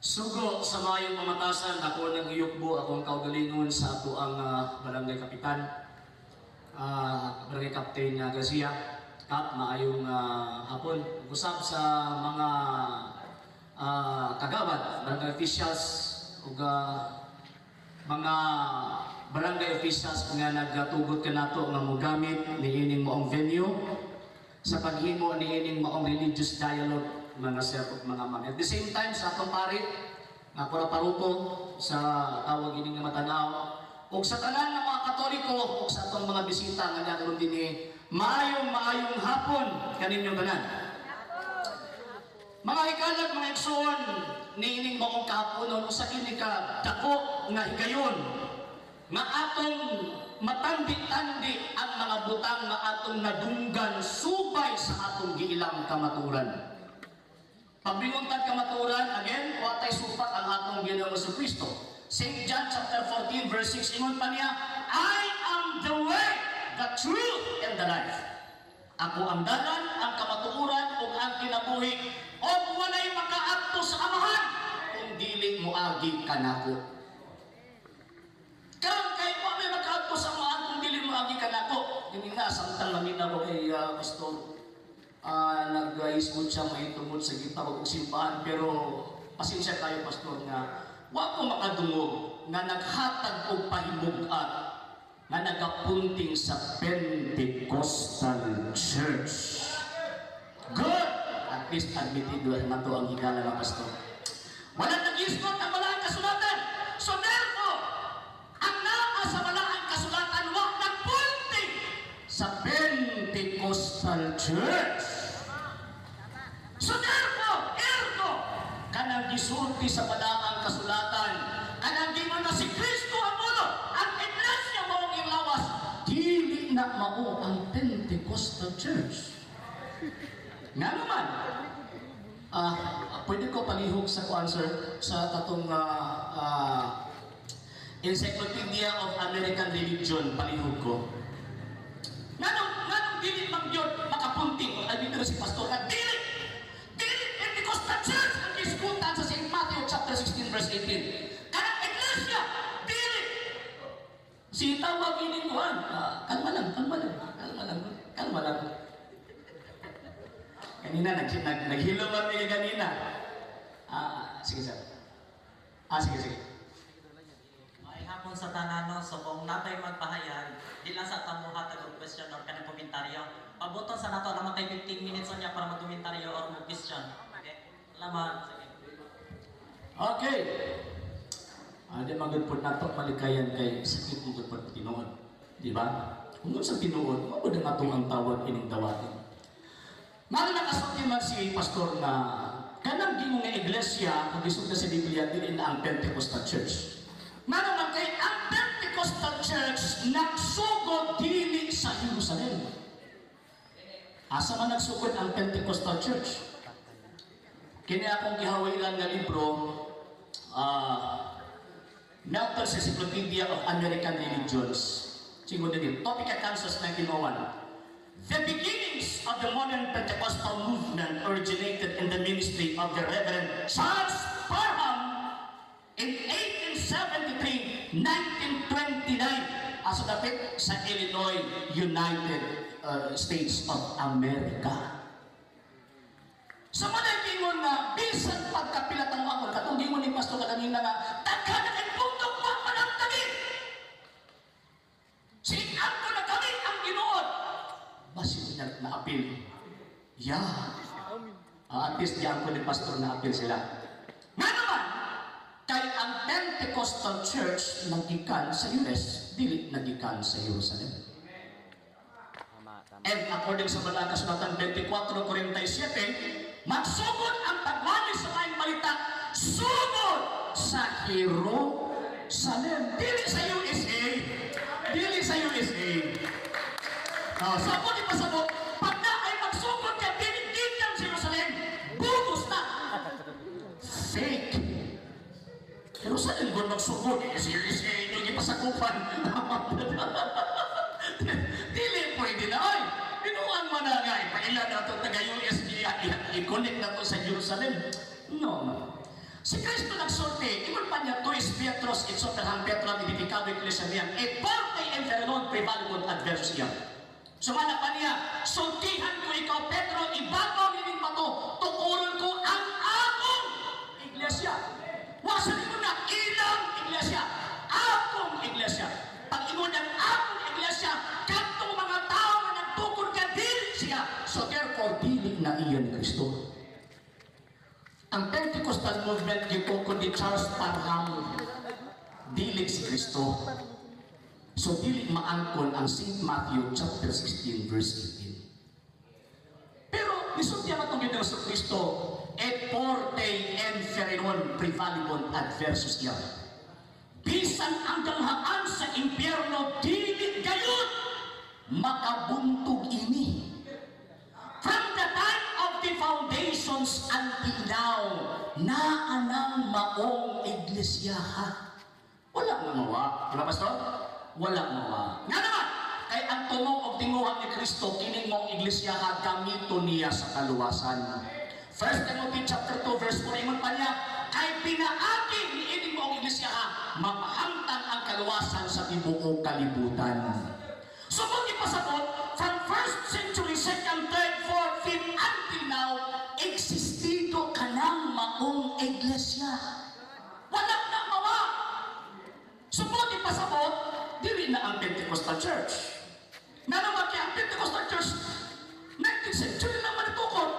Sugo sa mayong pamatasan, ako nagiyukbo akong kaugalingon sa ato ang barangay kapitan, barangay captain Garcia. Kap, maayong hapon. Usab sa mga kagawad, barangay officials, ug mga barangay officials nga nagatugot kanato nga mogamit niining maong venue sa paghimo niining maong religious dialogue, mga sir ug mga ma'am. At the same time, sa atong pari nga pura parupo sa tawag ini nga Matanaw ug sa tanan nga mga Katoliko ug sa atong mga bisita nga nagkaroon dinhi, maayong maayong hapon kaninyong tanan. Mga hikalag, mga igsoon, niining maong kahaponon, usa kini ka dako nga higayon nga atong matandi-tandi ang mga butang nga atong nadunggan subay sa atong giilang kamaturan. Pag-ingon tag kamaturan, again, wa tay supak ang atong Ginoong Kristo. St. John chapter 14 verse 6, ingon pa niya, "I am the way, the truth, and the life." Ako ang dalan, ang kamatuoran, ug ang kinabuhi, ug walay makaadto sa Amahan kung dili moagi kanako. Karon kay wa may makaadto sa Amahan kung dili moagi kanako. Ini nga samtang naminaw ko kay pastor, nag-ismod siya mahitungod sa gitawag og simbahan, pero pasensya kayo, pastor, nga wa ko makadungog nga naghatag og pahimug-at nga nagapunting sa Pentecostal Church. Good! At least admitted na to ang higala ng pastor. Wala nag-isgot ang balaang kasulatan. So therefore, ang naa sa balaang kasulatan wa nagpunting sa Pentecostal Church. So therefore, ergo, kanang gisulti sa balaang kasulatan, kanang gingon na si Kristo ang ulo, ang iglesia mao ang lawas, dili na mao ang Pentecostal Church. Nga naman, pwede ko palihog sa kuan, sir, sa katong Encyclopedia of American Religion, palihog ko. Nganong dili man yun makapunting, ay dito si pastor na dili dili Pentecostal Church ang gisgutan sa St. Matthew chapter 16 verse 18. Kanang iglesia, dili. Si tawag ini kuan, kalma lang, kalma lang, kalma lang, kalma lang. Kanina, naghilom man mi kanina. Sige, sir. Sige, sige. May hapon sa tanan, no. So kung naa tay magpahayag, di lang sa ta mohatag og question or kanang komentaryo. Pabuton sa nato naman tay 15 minutes unya para magkomentaryo or mag-question. Okay? Salamat. Sige. Okay. Di magud pod nato malikayan kay sakit mo gud pod tinuod. Di ba? Kung sa tinuod, mao ang atong ang tawag ining dawatin. Mao nakasulti man si pastor na kanang gingon nga iglesia kung gisulti sa Biblia, dili na ang Pentecostal Church. Ngano man kay ang Pentecostal Church nagsugod dili sa Jerusalem. Asa man nagsugod ang Pentecostal Church? Kini akong gihawilan nga libro, Melton's Encyclopedia of American Religions. Singo din, Topeka, Kansas, 1901. The beginnings of the modern Pentecostal movement originated in the ministry of the Reverend Charles Parham in 1873, 1929. Asa dapit? Sa Illinois, United States of America. Sa mga gingon nga, bisan pagkapilat ang ako, katong gingon ni Pastor kanina nga, daghan na kay bundok wa man tagi. Si Anto na kami ang Ginoo. Basin niya na-apil. Yeah. At least diyan ko ni Pastor na-apil sila. Nga naman, kay ang Pentecostal Church nagikan sa US, dili nagikan sa Jerusalem. Tama, tama. And according sa Balaang Kasulatan 24:47, magsugod ang pagwali sa maayong balita, sugod sa Jerusalem. Dili sa USA. Dili sa USA. Oh, sa ako di pasabot, pag na ay magsugod ka, dili gikan sa Jerusalem, bugos na. Fake. Jerusalem kung magsugod, eh, sa USA, yung ipasakupan. Dili pwede na, ay. Binuang man na nga, ipaila na ito, taga-US, i-connect na to sa Jerusalem. No. Si Kristo nagsulti, ingon pa niya, "Tu es Petrus, et super hanc Petram aedificabo ecclesiam meam, et portae inferni non praevalebunt adversus eam." Sumala pa niya, "Sultihan ko ikaw, Pedro, ibabaw nining bato, tukuron ko ang akong iglesia." Wa sa ingon na ilang iglesia, akong iglesia. Pag ingon ng akong iglesia, kadtong mga tao nga nagtukod ka dili siya. So therefore, dili na iyan ni Kristo. Ang Pentecostal movement gitukod ni Charles Parham, dili si Kristo. So dili maangkon ang St. Matthew chapter 16 verse 18. Pero nisulti ang atong Ginoong Kristo, "Et portae inferni non praevalebunt adversus eam." Bisan ang ganghaan sa impyerno dili gayud makabuntog ini. From the time of the foundations until now, naa nang maong iglesia. Wala nga mawa. Di ba, Pastor? Wala mawa. Nga naman, kay ang tumong og tinguha ni Kristo, kining maong iglesia gamito niya sa kaluwasan. 1 Timothy chapter 2 verse 4, ingon pa niya, kay pinaagi ni ining maong iglesia mapahamtang ang kaluwasan sa tibuok kalibutan. So kung ipasabot, from first century, second, third, fourth, fifth, until now, existido kanang maong iglesia. Wala na mawa. So kung ipasabot, dili na ang Pentecostal Church. Na naman kaya ang Pentecostal Church, 19th century naman itukod.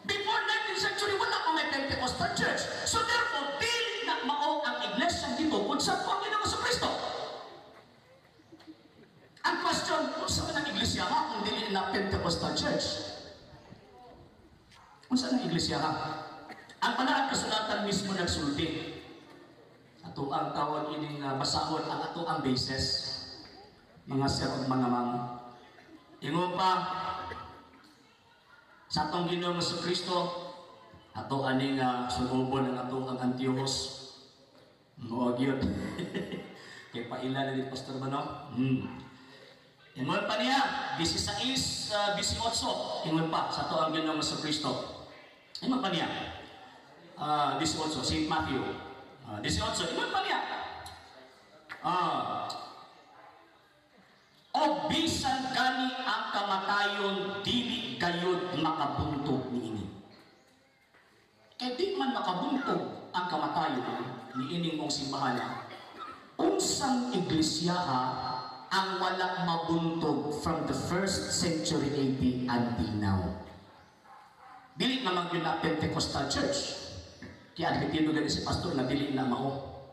Before 19th century, wala pa may Pentecostal Church. So therefore, dili na mao ang iglesia gitukod sa Panginoong Kristo. Ang question, unsa man ang iglesia ha kung dili na Pentecostal Church? Unsa ang iglesia ha? Ang balaang kasulatan mismo nagsulti. Ato ang tawag ining basahon ang ato ang basis. Mga sir ug mga ma'am. Ingon pa sa atong Ginoong Kristo, ato aning sulubon ang ato ang Antiochus. Mo gyud. Kay paila na ni Pastor Bano. Ingon pa niya, 16, 18, ingon pa sa ato ang Ginoong Kristo. Ingon pa niya, 18, St. Matthew. 18, ingon pa niya. "O bisan gani ang kamatayon dili gayud makabuntog niini." Kay di man makabuntog ang kamatayon niining mong simbahan, unsang iglesia ang wala mabuntog from the first century AD until now? Dili naman yun na Pentecostal Church. Kaya admitido gani si pastor na dili na mao.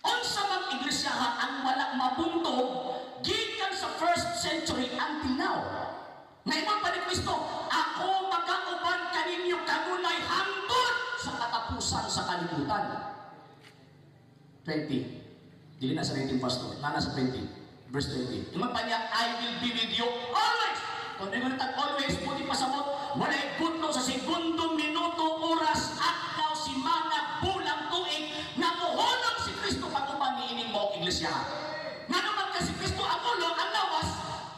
Unsa man iglesia ang wala mabuntog gikan sa first century until now? Ngayon pa ni Kristo, "Ako magauban kaninyo kanunay hangtod sa katapusan sa kalibutan." 20. Dili na sa 19, Pastor. Nana sa 20. Verse 20. Ingon pa niya, "I will be with you always." Kung ingon tag always, buti pasabot, walay gudno sa segundo, minuto, oras, adlaw, simana, bulan, tuig, nga muhunong si Kristo pag-uban ni ining mo iglesia. Nga naman kasi Kristo ang ulo, ang lawas,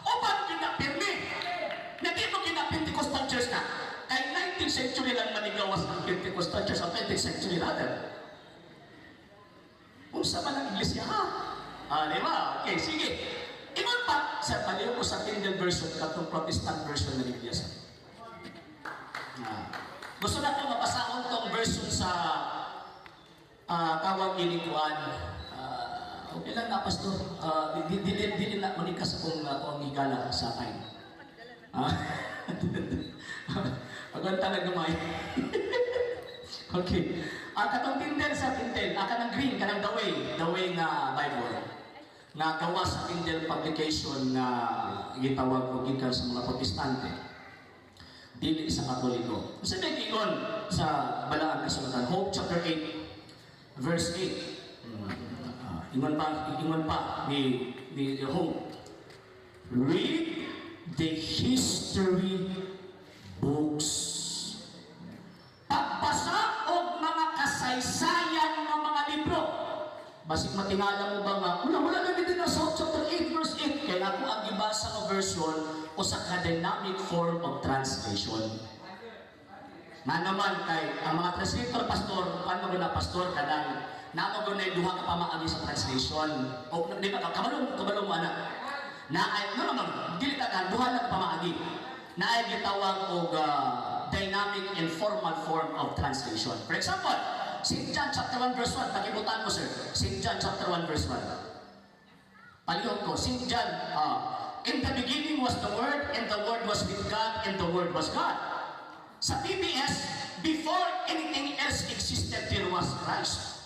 uban gyud na pirmi. Na di mo gina Pentecostal Church na. Kay 19th century lang manigawas ang Pentecostal Church, ang 20th century rather. Unsa man ang iglesia ha? Ah, di ba? Okay, sige. Ingon pa, sa paliw ko sa Tyndale version, katong Protestant version ng Biblia. Ah. Gusto na ko mabasahon tong version sa tawag ini kuan. Ah, okay lang na, Pastor. Di, di, di, di, na manikas akong akong higala sa time. Ah. Pagwanta na gamay. Okay. Ang katong Tyndale sa Tyndale, ang kanang green, kanang The Way nga Bible. Nga gawa sa Tyndale Publication nga gitawag og gikan sa mga Protestante. Dili sa Katoliko. Sa may giingon sa Balaang Kasulatan, Hope chapter 8 verse 8. Ingon pa ni Hope. "Read the history books." Pagbasa og mga kasaysayan ng mga libro. Basig matingala mo ba nga, wala, wala na din sa Hope chapter 8 verse 8. Kaya ako ang gibasa nga version o sa dynamic form of translation. Nga naman kay ang mga translator, pastor, paano mo na, pastor, kanang namo gud na duha ka pamaagi sa translation. O di ba kabalo kabalo mo ana? Na ay no no no, dili ta ka duha lang ka pamaagi. Na ay gitawag og dynamic and formal form of translation. For example, St. John chapter 1 verse 1, pakibutan ko, sir. St. John chapter 1 verse 1. Palihog ko, St. John, "In the beginning was the Word, and the Word was with God, and the Word was God." Sa PBS, "Before anything else existed, there was Christ."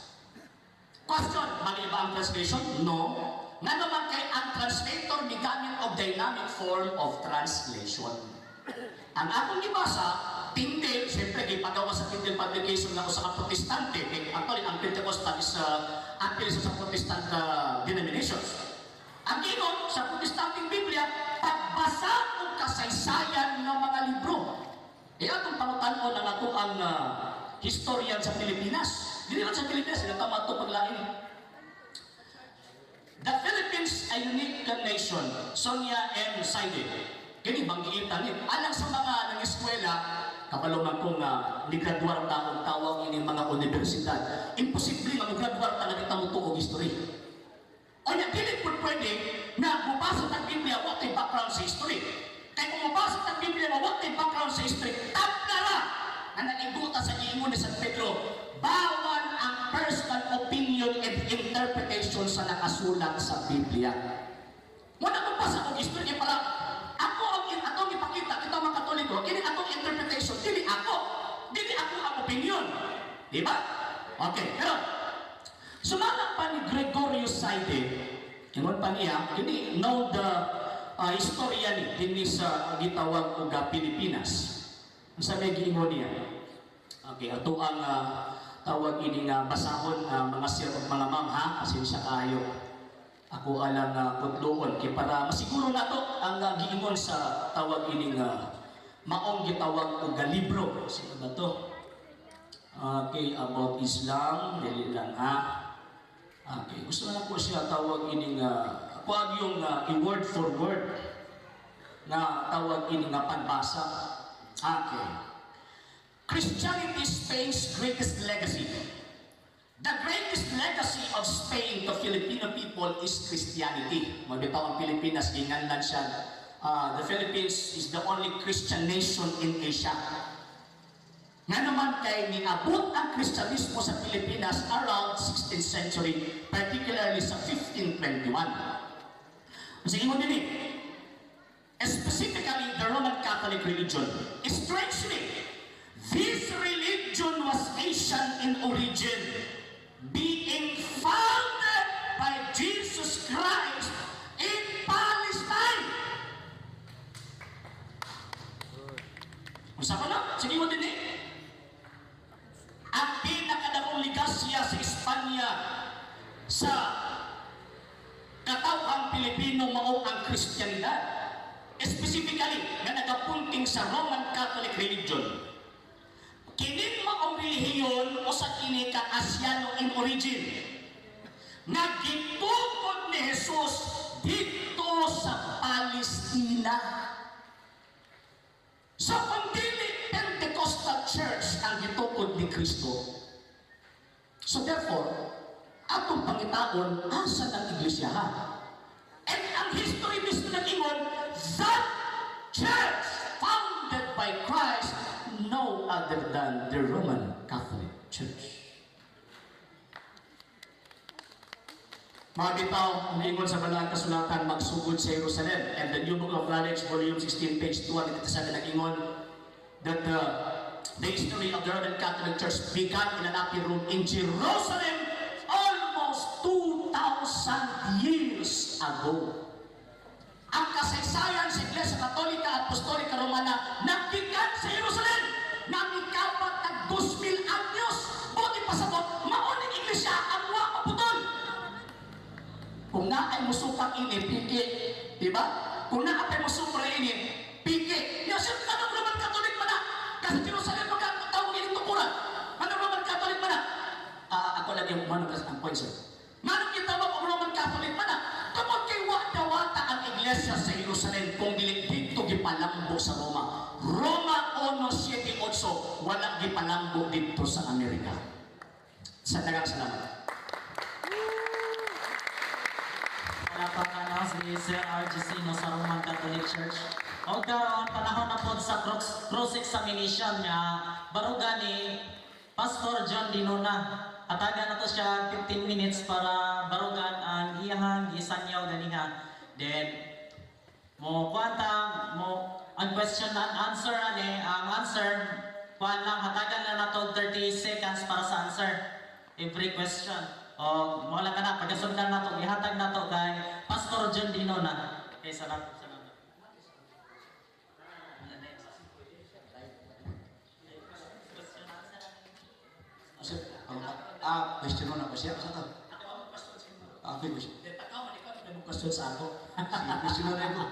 Question, mali ba ang translation? No. Nga naman kay ang translator migamit og dynamic form of translation. Ang akong gibasa, Tyndale, siyempre gipagawa sa Tyndale Publication nga usa ka Protestante. Eh, actually, ang Pentecostal is apil sa Protestant denominations. Ang ingon sa Protestanteng Biblia, pagbasa og kasaysayan ng mga libro. E atong pangutan-on ang ato ang historian sa Pilipinas. Dili man sa Pilipinas, sila tama ato paglain. The Philippines, a Unique Nation, Sonia M. Saide. Kini banggiitan ni alang sa mga nang eskwela, kabalo man ko nga ni-graduar ta og tawag ini mga universidad. Imposible nga mo-graduar ta nga di ta motuo og history. O nya dili pud pwede na mobasa tag Biblia, wa tay background sa history. Kay kung mobasa tag Biblia nga wa tay background sa history, tabla ra nga naiguta sa giingon ni San Pedro, bawal ang personal opinion and interpretation sa nakasulat sa Biblia. Muna kung basa og history kay para ako ang atong ipakita kita mga Katoliko, kini atong interpretation, dili ako ang opinion. Di ba? Okay, pero sumala pa ni Gregorio Saide, ingon pa niya, kini know the historia ni dinhi sa gitawag og Pilipinas. Unsa may giingon niya? Okay, ato ang tawag ini nga basahon, mga sir ug mga ma'am ha, pasensya kaayo. Ako alang kutluon kay para masiguro nato ang giingon sa tawag ini nga maong gitawag og libro. Sino ba to? Okay, about Islam, dili lang ha. Okay, gusto na lang po siya tawag ini nga kuag yung i-word for word nga tawag ini nga pagbasa. Okay. Christianity, Spain's Greatest Legacy. The greatest legacy of Spain to Filipino people is Christianity. Magbitaw ang Pilipinas, ginganlan siya. The Philippines is the only Christian nation in Asia. Nga naman kay niabot ang Kristyanismo sa Pilipinas around 16th century, particularly sa 1521. Sa ingon din, specifically the Roman Catholic religion. Strangely, this religion was Asian in origin, being founded by Jesus Christ in Palestine. Unsa pa na? Sige mo din eh. Ang pinakadakong legasya sa Espanya sa katawhang Pilipino mao ang Kristiyanidad. Specifically, nga nagapunting sa Roman Catholic religion. Kinin maong relihiyon usa kini ka Asyano in origin. Nga gitukod ni Jesus dito sa Palestina. So kung dili Pentecostal Church ang gitukod ni Kristo, so therefore, atong pangitaon, asa ng iglesia ha? And ang history mismo nag-ingon, that church founded by Christ, no other than the Roman Catholic Church. Mga bitaw, niingon sa Banal Kasulatan, magsugod sa Jerusalem. And the New Book of Knowledge, Volume 16, page 287, nag-ingon that the history of the Roman Catholic Church began in an upper room in Jerusalem almost 2,000 years ago. Ang kasaysayan sa Iglesia Katolika at Apostolika Romana nagbigan sa Jerusalem. Namikapat nag 2,000 anyos. Buti pasabot, mauning Iglesia ang wa maputol. Kung naay musupak ini, piki. Diba? Kung naapay musupra ini, piki. Ya, sir, anong Roman Catholic man na? Kasi Jerusalem magkatawag ini tukuran. Anong Roman Catholic man na? Ako lagi yung manong ang point, sir. Manong gitawag og Roman Catholic man na? Tungod kay wa dawata ang iglesia sa Jerusalem kung dili dito gipalambo sa Roma. Roma 1:7-8. 7-8 wala gipalambo didto sa Amerika. Sa daghang salamat. Wala pa ka si Sir RGC no, sa Roman Catholic Church. O karon panahon na pod sa cross examination nga baruga ni Pastor John Dinona. Hatagan na to siya 15 minutes para barugan ang iyahang gisangyaw ganiha. Then mo kuanta mo ang question and answer ani, ang answer kuan lang, hatagan na nato 30 seconds para sa answer every question. O mo lang kana pagasundan nato, gihatag nato kay Pastor John Dinona. Okay, salamat, salamat. Question answer. Sir, question mo na ko siya. Sa to? Okay, question. Question sa ako. Sige, question mo na ko.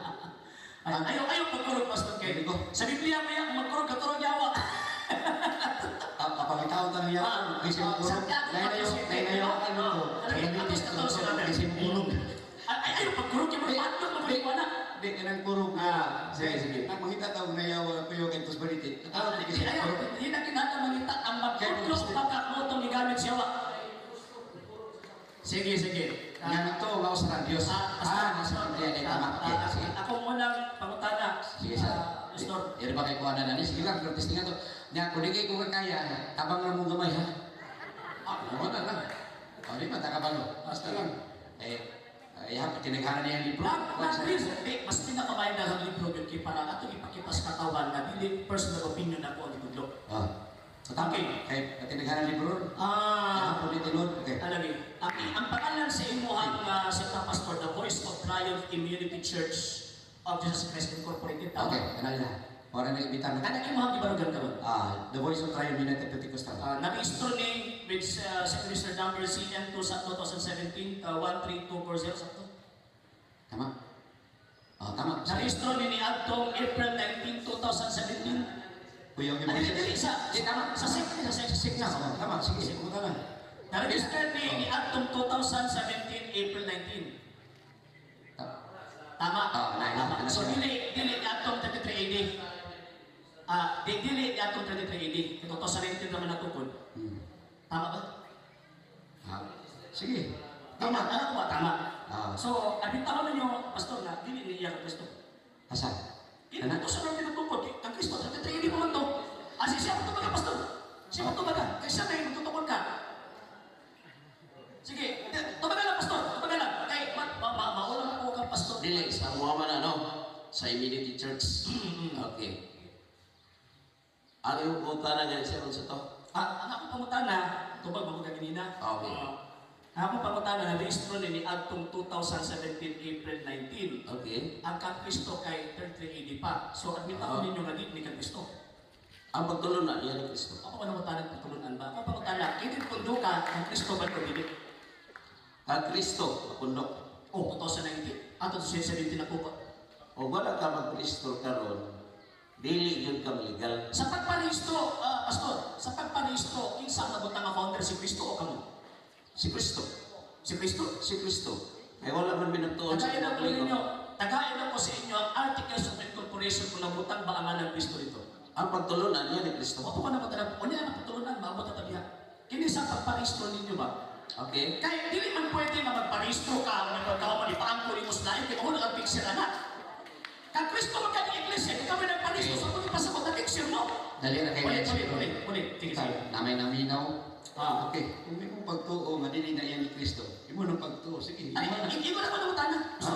Ay, ayaw, ayaw magkurog, Pastor Ken. Hindi ko. Sa Biblia pa yan, magkurog, katurog yawa. Kapangitaon tanong yan. Kasi mo kurog. Nainayo, ano ko. Kasi mo kurog. Ay, ayaw magkurog, yung mga patlog, magkurog na. Di, kanang kurog. Sige, sige. Nang mangita tawag na yawa ko yung entos balitit. Tawag Ay, kasi ayaw, kurog. hindi na kinahanglan mangita ang magkurog, pagkakutong gigamit siya. Sige, sige. Nga nagtuo nga usa ka Dios. Nasa Biblia kay tama. Okay, sige. Ako munang pangutana. Sige, sir. Pastor. Yari ba kay kuha na nani? Sige lang, pero testingan to. Nya, kung di kay kung kaya, tabang lang mong gamay, ha? Wala lang. O, di ba, takabalo. Basta lang. Eh, ay, ha, tinaghanan niya ang libro. Nag-reason, di, mas pinakamayo na ang libro yun kay para atong ipakipas katawan na dili personal opinion ako ang itudlo. So, tama. Okay. Kay, tinaghanan libro. Po ni tinod. Okay. Alam niyo, ang pangalan sa imuhang sa Pastor, The Voice of Triumph Immunity Church of Jesus Christ Incorporated. Tama? Okay, kanal na. Wala na ibitan. Anak imuhang gibarugan karon. The Voice of Triumph United Pentecostal. Narehistro ni with Register number CN2 sa 2017, 13240 sa to. Tama? Oh, tama. Narehistro ni adtong April 19, 2017. Kuya, Ano dili sa Di, tama. sa SEC sa SEC Sige na. Oh, tama. Sige, sige. Pumunta na. Naregister ni adtong 2017 April 19. Tama. Nine. Tama. So dili dili adtong 33 AD. Dili adtong 33 AD. 2017 naman natukod. Tama ba? Sige. Tama. Alam ko ba? Tama. Ah. So, abin tama ninyo, Pastor, na dili niya ang Kristo. Asa? Dili na to sa nang tinutukod. Ang Kristo, 33 AD pa man to. Asi siya mo tumaga, Pastor. Siya mo tumaga. Kaya siya may magtutukod ka. Sige, tumaga lang, Pastor. Tumaga lang. Kay, mauna mo po kang Pastor. Dili, sa Muhammad ano, sa Immunity Church. Okay. Ang iyong pangutana nga siya kung sa to? Ang akong pangutana, tubag mo ka ganina. Okay. Ang akong pangutana, na-registro ni adtong 2017 April 19. Okay. Ang kang Kristo kay 33 AD pa. So, admit ako ninyo nga di ni kang Kristo. Ang pagtulon na, iyan ni Kristo. Ako pa nangutana pagtulunan ba? Ako pangutana, kinin pundo ka, ang Kristo ba o dili? Ang Kristo, pundok. Oh, 2019. Ato 2017 na po ko. O wala ka mag-Kristo karon, dili yun ka maligal. Sa pagparehistro, Pastor, sa pagparehistro, kinsa ang nabutang nga founder, si Kristo o kamo? Si Kristo. Si Kristo? Si Kristo. Kaya wala man binagtuon sa Tagain ako Katoliko. ninyo, tagain ako sa inyo ang Articles of Incorporation kung nabutang ba ang ngalan Kristo dito. Ang pagtulunan, iyan ni Kristo. Opo ka na ba unya na pagtulunan, maabot na tabiha. Kini sa pagparehistro ninyo ba? Okay. Kaya dili man pwede nga magparehistro ka, nga pagkawa man ipaangko ni Muslain, kaya mahulog ang picture anak. Kang Kristo man ka ng iglesia, ikaw may nagparehistro, so kung ipasabot ang picture mo. Dali na kay Ulit, ulit, ulit, ulit. Sige, sige. Namay naminaw. Okay, kung imong pagtuo nga dili na iyan ni Kristo, imo nang pagtuo, sige. Ay, Imo na. hindi ko na pangutana. So,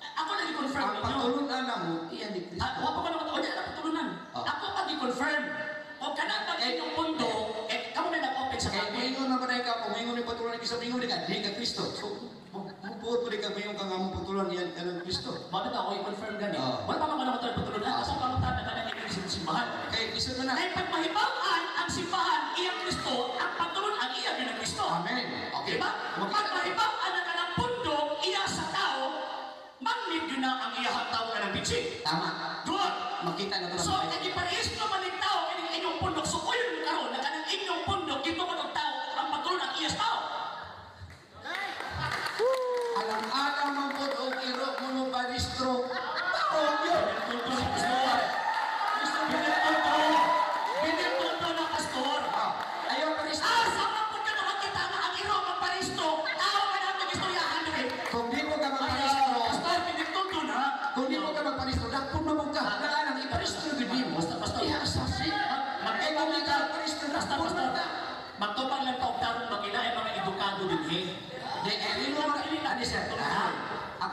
ako lang i-confirm Ang ninyo. pagtulunan na mo, iyan ni Kristo. Wa pa ko naman, unya na pagtulunan. Ako pag i-confirm. O kanang pag inyong pundo, eh, kamo na nag-open sa Kay kapoy. moingon na ba ka, kung moingon ni pagtulunan ni Kristo, moingon ni ka, di ka Kristo. So, mubuot po di ka, moingon ka nga mong pagtulunan iyan ka ng Kristo. Bakit ako i-confirm gani? Wala pa man naman tayo pagtulunan. Ako pangutana ka ng inyong simbahan. Kay Kristo na na. Kay pag mahibaw-an ang simbahan, iyang Kristo, ang pagtulunan iya yun ang Kristo. Amen. Okay. Diba? Pag mahibaw-an ang kanang pundo, iya sa tao, manmid yun na ang iyahang tao ka ng bitsi. Tama. Doon. Makita na to. So, nag-iparehistro man ng tao kining inyong pundok. So, uyon karon na kanang inyong pundok, dito man ang tao, ang pagtulunan ang iyas tao. Alam-alam man po og iro mo mo paristro. Tao yun. Biniltulto si Pastor. Biniltulto.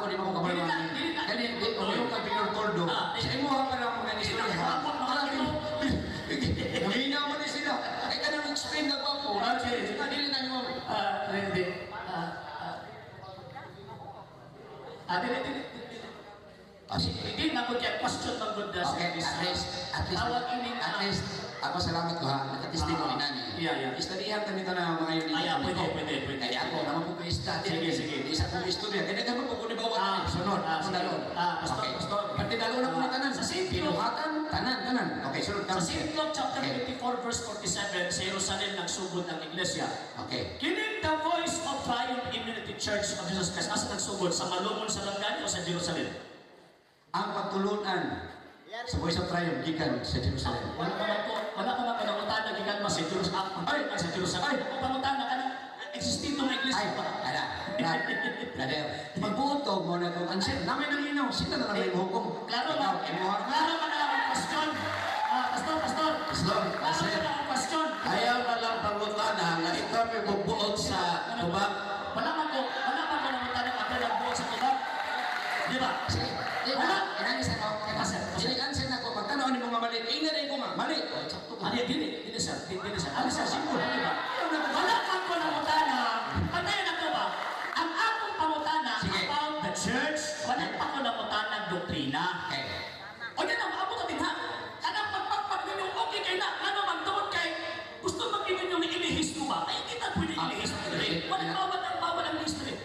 Ako di mo ko kabalo. Dili na, dili na. Kani di ko ka Pinor Toldo. Ah, Sa imo pa lang mga Dili na, istorya. ako, mga Namina mo ni sila. Kay kanang explain na ko. Okay. Dili na nimo. Ah, hindi. Ah, ah. Ah, dili, dili, dili. Ah, sige. Hindi na ko kaya question man gud na Okay, at least, Tawag ining at least, ako salamat ko ha, nakatesting ko Ah, inani. yeah. Istadihan kami ito na mga yun. Ah, yeah, pwede, pwede, pwede. Kaya ako, naman po ko study. Sige, sige. Isa kong istorya. Kaya naman po ko ni bawa. Ah, Sunod, ah, ako sige. dalon. Ah, pastor, Okay. pastor. Pati dalon na po ni tanan. Sa St. Luke. Pinuhatan, tanan, tanan. Okay, sunod. Sa St. Luke chapter Okay. 24 verse 47, sa Jerusalem nagsugod ang iglesia. Okay. Kining the Voice of Triumph Immunity Church of Jesus Christ, asa nagsugod? Sa Malungon sa Langani o sa Jerusalem? Ang pagtulunan sa Voice of Triumph gikan sa Jerusalem. Wala pa man ko, wala pa man ko nangutana gikan man sa Jerusalem. Ay, sa Jerusalem. Ay, ako pangutana kanang existing tong iglesia Ay, pa. ala, brother, magbuot mo na kung answer. Namin nang inaw, sila na lang may hukom. Klaro Ikaw, ba? imuha ka. Klaro ba na ang question? Ah, pastor, pastor. Pastor, Klaro pastor. ba na ang question? Ayaw na lang pangutana nga ikaw may bubuot sa tubag. Wala man ko nangutana ang nagbuot sa tubag. Di ba? Sige, di Wala. ba? Inangis ako. Pastor, pastor. Dili answer na ako. Pagtanaw ni mga mali, ingnan rin ko nga. Mali. Oh, sakto ka. Ano, dili, dili sir, dili, dili sir. Ano sir, simple, di ba? Wala man ko nangutana, patayan ako ba? Ang akong pangutana Sige. about the church, wala pa ko nangutana ang doktrina. Okay. O yan ang maabot natin ha. Kanang pagpagpag ninyo, okay kay na. Ano man tungod kay, gusto man ninyo ni inihis mo ba? Ay, hindi na pwede Ah, inihis mo. okay. Wala bawal ang bawal ang history.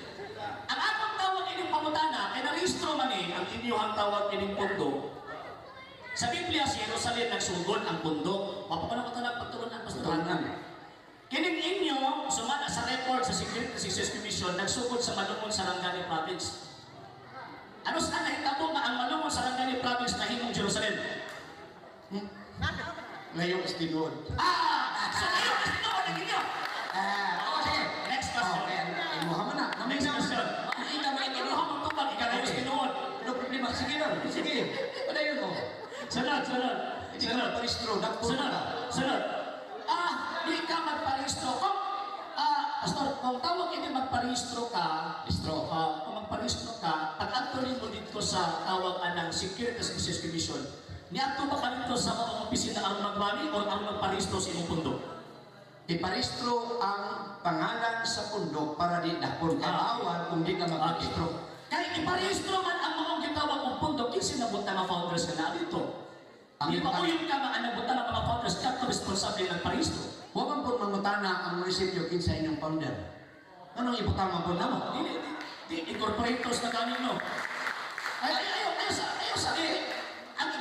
Ang akong tawag ining pangutana, kay narehistro man eh, ang inyong tawag ining pundo. Sa Biblia, si Jerusalem nagsugod ang pundo. Mapapanong ko na pagtulunan, Pastor. Tulunan. Kining inyo, sumala sa record sa Security Success Commission, nagsugod sa Malungon Sarangani Province. Ano sa nahitabo nga ang Malungon Sarangani Province nahimong Jerusalem? Ngayong istinuod. Ah! So kayo, kasi ito ang inyo. Ah, oh, sige. Next question. Okay, imuha mo na. Next question. Hindi ka Ay, maintindihan. inuha mong tubag, ikaw ay Okay. tinuod. No problema. Sige lang. Sige. Wala yun, oh. Sunod, sunod. Hindi ka Sunod. magparehistro, nagpuro Sunod, ka. sunod. Ah, di ka magparehistro. Kung, ah, pastor, kung tawag ini magparehistro ka, Rehistro. Ah, kung magparehistro ka, pag adto mo dito sa tawag anang Securities and Exchange Commission, niadto ba ka dito sa mga opisina aron magwali o aron magparehistro sa imong pundo? Iparehistro ang pangalan sa pundok para di dakpon. Kay Ah. bawal kung di ka magparehistro. Kay iparehistro man ang mga gitawag og pundo, kinsa nabot na mga founders ka na dito. Ang Di ba uyon ka nga ang nabot na mga founders ka responsable ng parehistro? Wa man po mangutana ang munisipyo kinsa inyong founder. Anong ibutang man po namo? Dili, di, di, incorporators na ganin no. Ay, ay, ayaw, ayaw sa, ayaw sa, eh,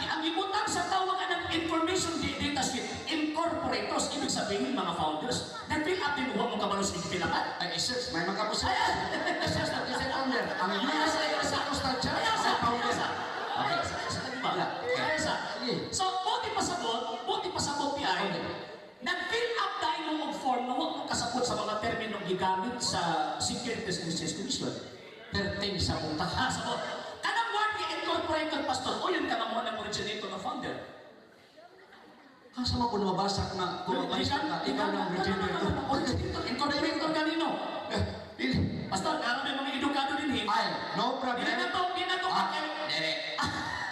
ang ibutang sa tawag ng information data sheet, incorporators, ibig sabihin mga founders, nag-fill up din mo kabalo sa ipilapan. Ay, isis, may makapusa. Ay, ay, Isis na kinsa founder. Ang Ayaw US sa, ayaw sa, Pentecostal Church ayaw sa, ang founder. ayaw sa, Okay. ayaw sa, ayaw sa, di ba? Wala. Okay. Ayaw sa. Sige. So, buti pasabot ni ay, nag-fill up tayo mo og form na huwag mo kasabot sa mga terminong gigamit sa Securities and Exchange Commission. 13 sa punta. Ah, sabot. Kanang word ni incorporator, pastor, o yun ka nga mo ng originator na founder. Asa mo po mabasa nga kung magparehistro ka, ikaw na ang originator. Originator, incorporator kanino. Eh, dili. Pastor, naroon may mga edukado din eh. Ay, no problem. Dili na to, di na to. Ah, dere.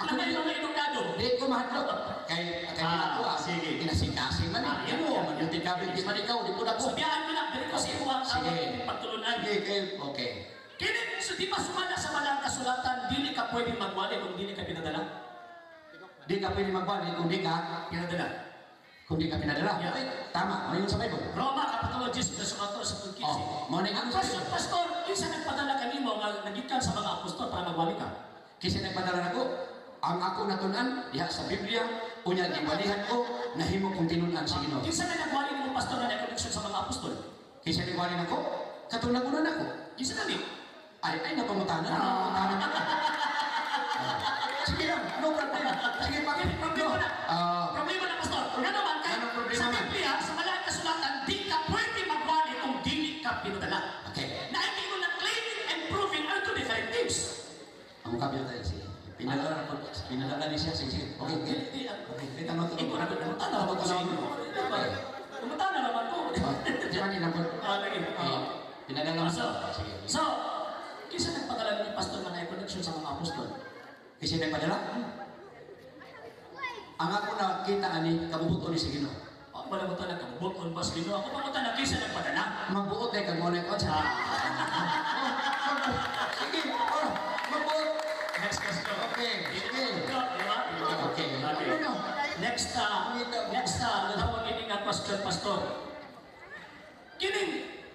Ano may mga edukado? Di ko mahadlok. Kay kay Ah, ako ah. sige. Kinasikasing man Ah, eh. yeah, Imo yeah. man yung tikabit di man ikaw, di ko na So, ko. biyaan ko na, dili ko sa imuhang Sige. pagtulunan. Sige, kay Okay. Kini, so di ba sumala sa malang kasulatan, dili ka pwede magwali kung dili ka pinadala? di ka pwede magbalik kung di ka Pinadala. kung di ka pinadala. Yeah. Okay, tama. Mayon sa Bible. Roma, Kapitulo 10, verso 14 sa 15. Oh, mo na Ang ang question, pastor, kinsa nagpadala kanimo nga nagikan sa mga apostol para magwali ka? Kasi nagpadala nako, ang ako natunan diha sa Biblia, unya giwalihan ko, nahimo kong tinun-an sa Ginoo. Kinsa na nagwali nimo pastor na connection sa mga apostol? Kaysa nagwali nako, katong nagunan ako. Kinsa na ni? Ay, ay, napangutana, napangutana. Sige lang, no problem. Sige, bakit? Problema na. Ah, Problema na, pastor. Nga naman, kay, Anong problema sa man? Biblia, sa malang kasulatan, di ka pwede magwali kung dili ka pinadala. Okay. Na mo na claiming and proving are two different things. Ang kabila tayo, sige. Pinadala ko, pinadala ni siya, sige, sige. Okay, okay. Di, di, Okay, okay, tanong, tanong. Ikaw na, kumutana naman ko sa inyo. Kumutana naman ko. Ah, di ba, ninang ko? Ah, lagi. Eh, pinadala mo. So, Sige. so, Kinsa nagpadala ni pastor nga naay connection sa mga apostol? Kasi nagpadala? Ang ako nakita ani, kabubuton ni sa Ginoo. Oh, wala mo talaga kabubuton ba sa Ginoo? Ako pangutana, kinsa nagpadala? Magbuot ay kag mo na kon sa. Sige, oh, magbuot. Next question. Okay, sige. Di ba? Okay. Okay. Ano? Next, tawag ini nga question, Pastor. Kining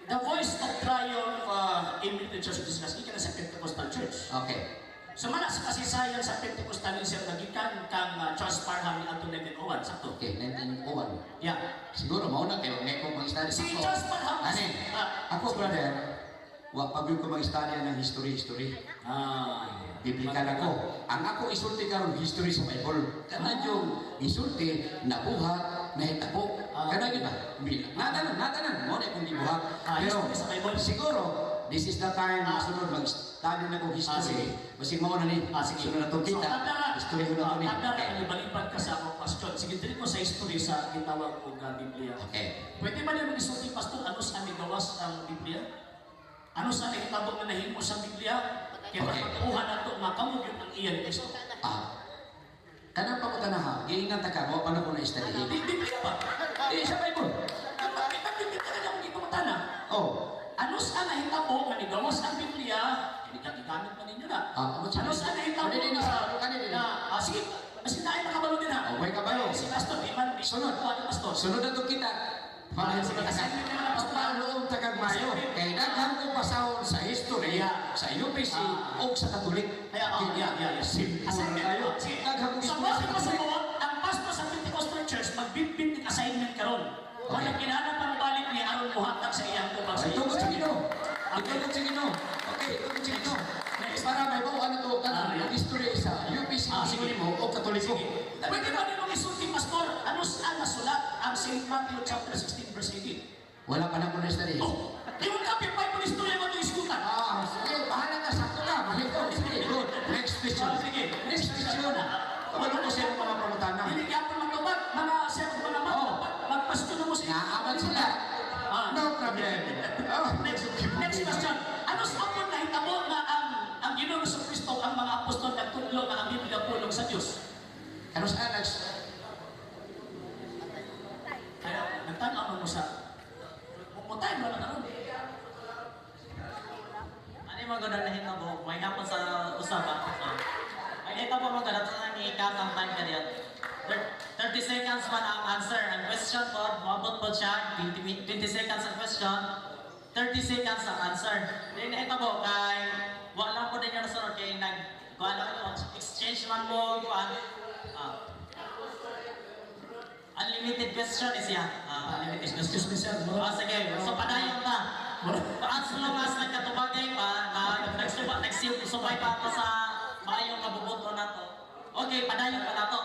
the Voice of Triumph in the Church of Jesus Christ, gikan na sa Pentecostal Church. Okay. So mana sa kasaysayan sa Pentecostalism nagikan kang Charles Parham ni atong 1901, sakto. Okay, 1901. Yeah. Siguro mao na kayo ngay ko mag-study. Si Ako, Charles Parham. Ani, Ah, ako brother, wa pa gyud ko mag-study ng history history. Biblical ako. Ang ako isulti karon history sa Bible. Kana yung isulti nabuhat, nahitabo. Kana gyud ba? Natanan, natanan mo na kung gibuhat. Pero history sa Bible. Siguro this is the time sunod mag-study na kong Ah, sige. history. Basig mao na ni. Ah, sige. Sunod na itong So, kita. tanda na. History ko na to ni. Tanda na, Okay. okay. Ka sa akong question. Sige, dili ko sa history sa gitawag og Biblia. Okay. Pwede ba niya mag-isulti, Pastor, ano sa gawas ang Biblia? Ano sa nahitabo nga nahimo sa Biblia? Kaya matuuhan nato nga kamo gyud ang iya ni Kristo. Kanang pangutana ha, giingan ta ka mo paano ko na study. Di Biblia ba? Eh, sa Bible. Bakit ang Biblia ka na akong gipangutana? Oh. Ano sa nahitabo nga nigawas ang Biblia? Hindi ka gigamit pa ninyo na. Ah, ano Ano sa nahitabo Ano din, nga ano din? na sige, kasi naay nakabalo din ha. Oh, may kabalo. Si Pastor, di man di Sunod. Ano, Pastor? Sunod na to kita. Ah, sige, assignment naman ang pastor. Pagpaloong tagag mayo. Kay daghan ko pasahon sa history, sa UPC, o sa Katolik. Kaya, oh, yeah. Simple na Assignment. tayo. Sige. Daghan ko So, history mo sa Katolik. pasabot, ang pastor sa Pentecostal Church, magbitbit ng assignment karon. Wala kinahanglan pang balik ni aron muhatag sa iyang tubag sa Ay, tugod sa iya. Ginoo. Itugod sa Ginoo. Okay, itugod sa Ginoo. Next. Para may bawa ano to, Ah, yeah. ang history sa UPC, Sige. mo o Katoliko. Sige. Pwede ba nimo isulti, Pastor? Ano saan nasulat ang St. Matthew chapter 16 verse 18? Wala pa na ko na study. Oh, yung copy Bible history mo itong iskutan. Ah, sige, bahala ka, sakto ka. Mali ko. Sige, good. Next question. Ah, sige. Next question. Kabalo ko sa iyong mga pangutana. Dili gyapon magtubag, mga sir, mga magpasto na mo sa Naaman sila. No problem. Ah, Next question. Ano sa amon nahitabo nga ang Ginoong Kristo ang mga apostol nagtudlo nga ang Biblia pulong sa Dios? Ano sa Alex? Kaya nagtan-aw man mo sa mutay mo lang karon. Ano yung mga ganun nahitabo? May hapon sa usaba. So, ang nahitabo mo ganun, sa ni cut ang time ka diyan. 30 seconds man ang answer. Ang question po, moabot po siya, 20 seconds ang question, 30 seconds ang answer. Then nahitabo kay, wala po din yung nasunod kay nag, kuan ano, exchange man mo, kuan, unlimited question is yan. Unlimited. Excuse me, sir. Ah, sige. So, padayon ta. As long as nagkatubagay pa, na nagsubay pa ako sa maayong kabubuto na to. Okay, padayon pa na to.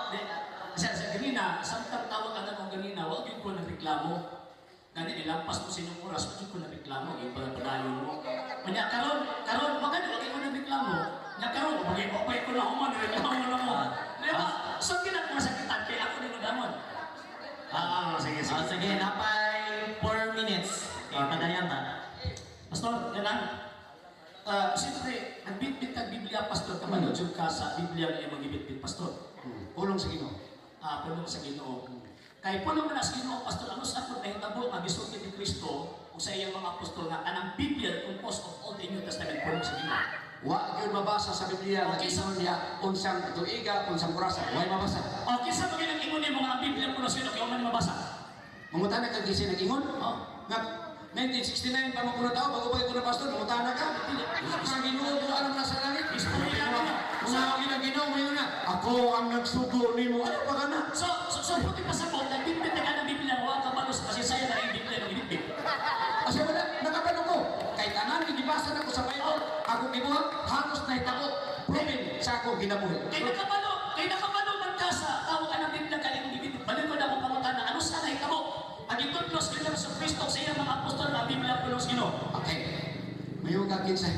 Sir, sa ganina, samtang tawag ka na mong ganina, wag yun ko nagreklamo. Gani nilampas mo sa inyong oras, wag yun ko nagreklamo, yung padayon mo. Kanya karon, karon, magani wag ko nagreklamo. Nya karon, bagay mo pa ko na human, reklamo na mo. Di ba? So kinat mo sakitan kay ako dinudamon. Ah, sige, sige. Ah, sige, napay 4 minutes. Okay, padayon ta. Pastor, yan lang. Siyempre, nagbitbit ang Biblia, Pastor, kabalo jud ka sa Biblia nga imong gibitbit, Pastor. Pulong sa Ginoo. Ah, pulong sa Ginoo. Kay pulong man sa Ginoo, Pastor, ano sa akong nahitabo nga gisulti ni Kristo ug sa iyang mga apostol nga kanang Biblia composed of all the New Testament pulong sa Ginoo. Wa gyud mabasa sa Biblia nga Okay, ingon niya unsang tuiga, unsang orasa. Way mabasa. O kinsa man gyud ang ingon nimo nga ang Biblia pulong sa Ginoo kay wa man mabasa. Mangutana ka kinsa nag-ingon? Oh. Nga 1969 pa mo kuno tao bago pa kuno pastor, mangutana ka. Ang Ginoo ko alam na sa langit. Istorya na. Kung ang ginoo mo na, ako ang nagsugo nimo. Ano pa ka na? So puti pasabot, nagbitbit na ka ng Biblia, wa ka balos kasi saya na yung Biblia ng gibitbit. Kasi wala, nakabalo ko. Kay tanan, gibasa na ko sa Bible. Ako gibuhat, halos nahitabo. Proven sa akong ginabuhi. Kay nakabalo man ka sa tawag ka ng Biblia kay imong gibitbit. Balik ko na akong pangutana, ano sa nahitabo? Ang gitudlo sa Ginoo sa Kristo sa iyang mga apostol nga ang Biblia pulong sa Ginoo. Okay. Mayo ka kinsa.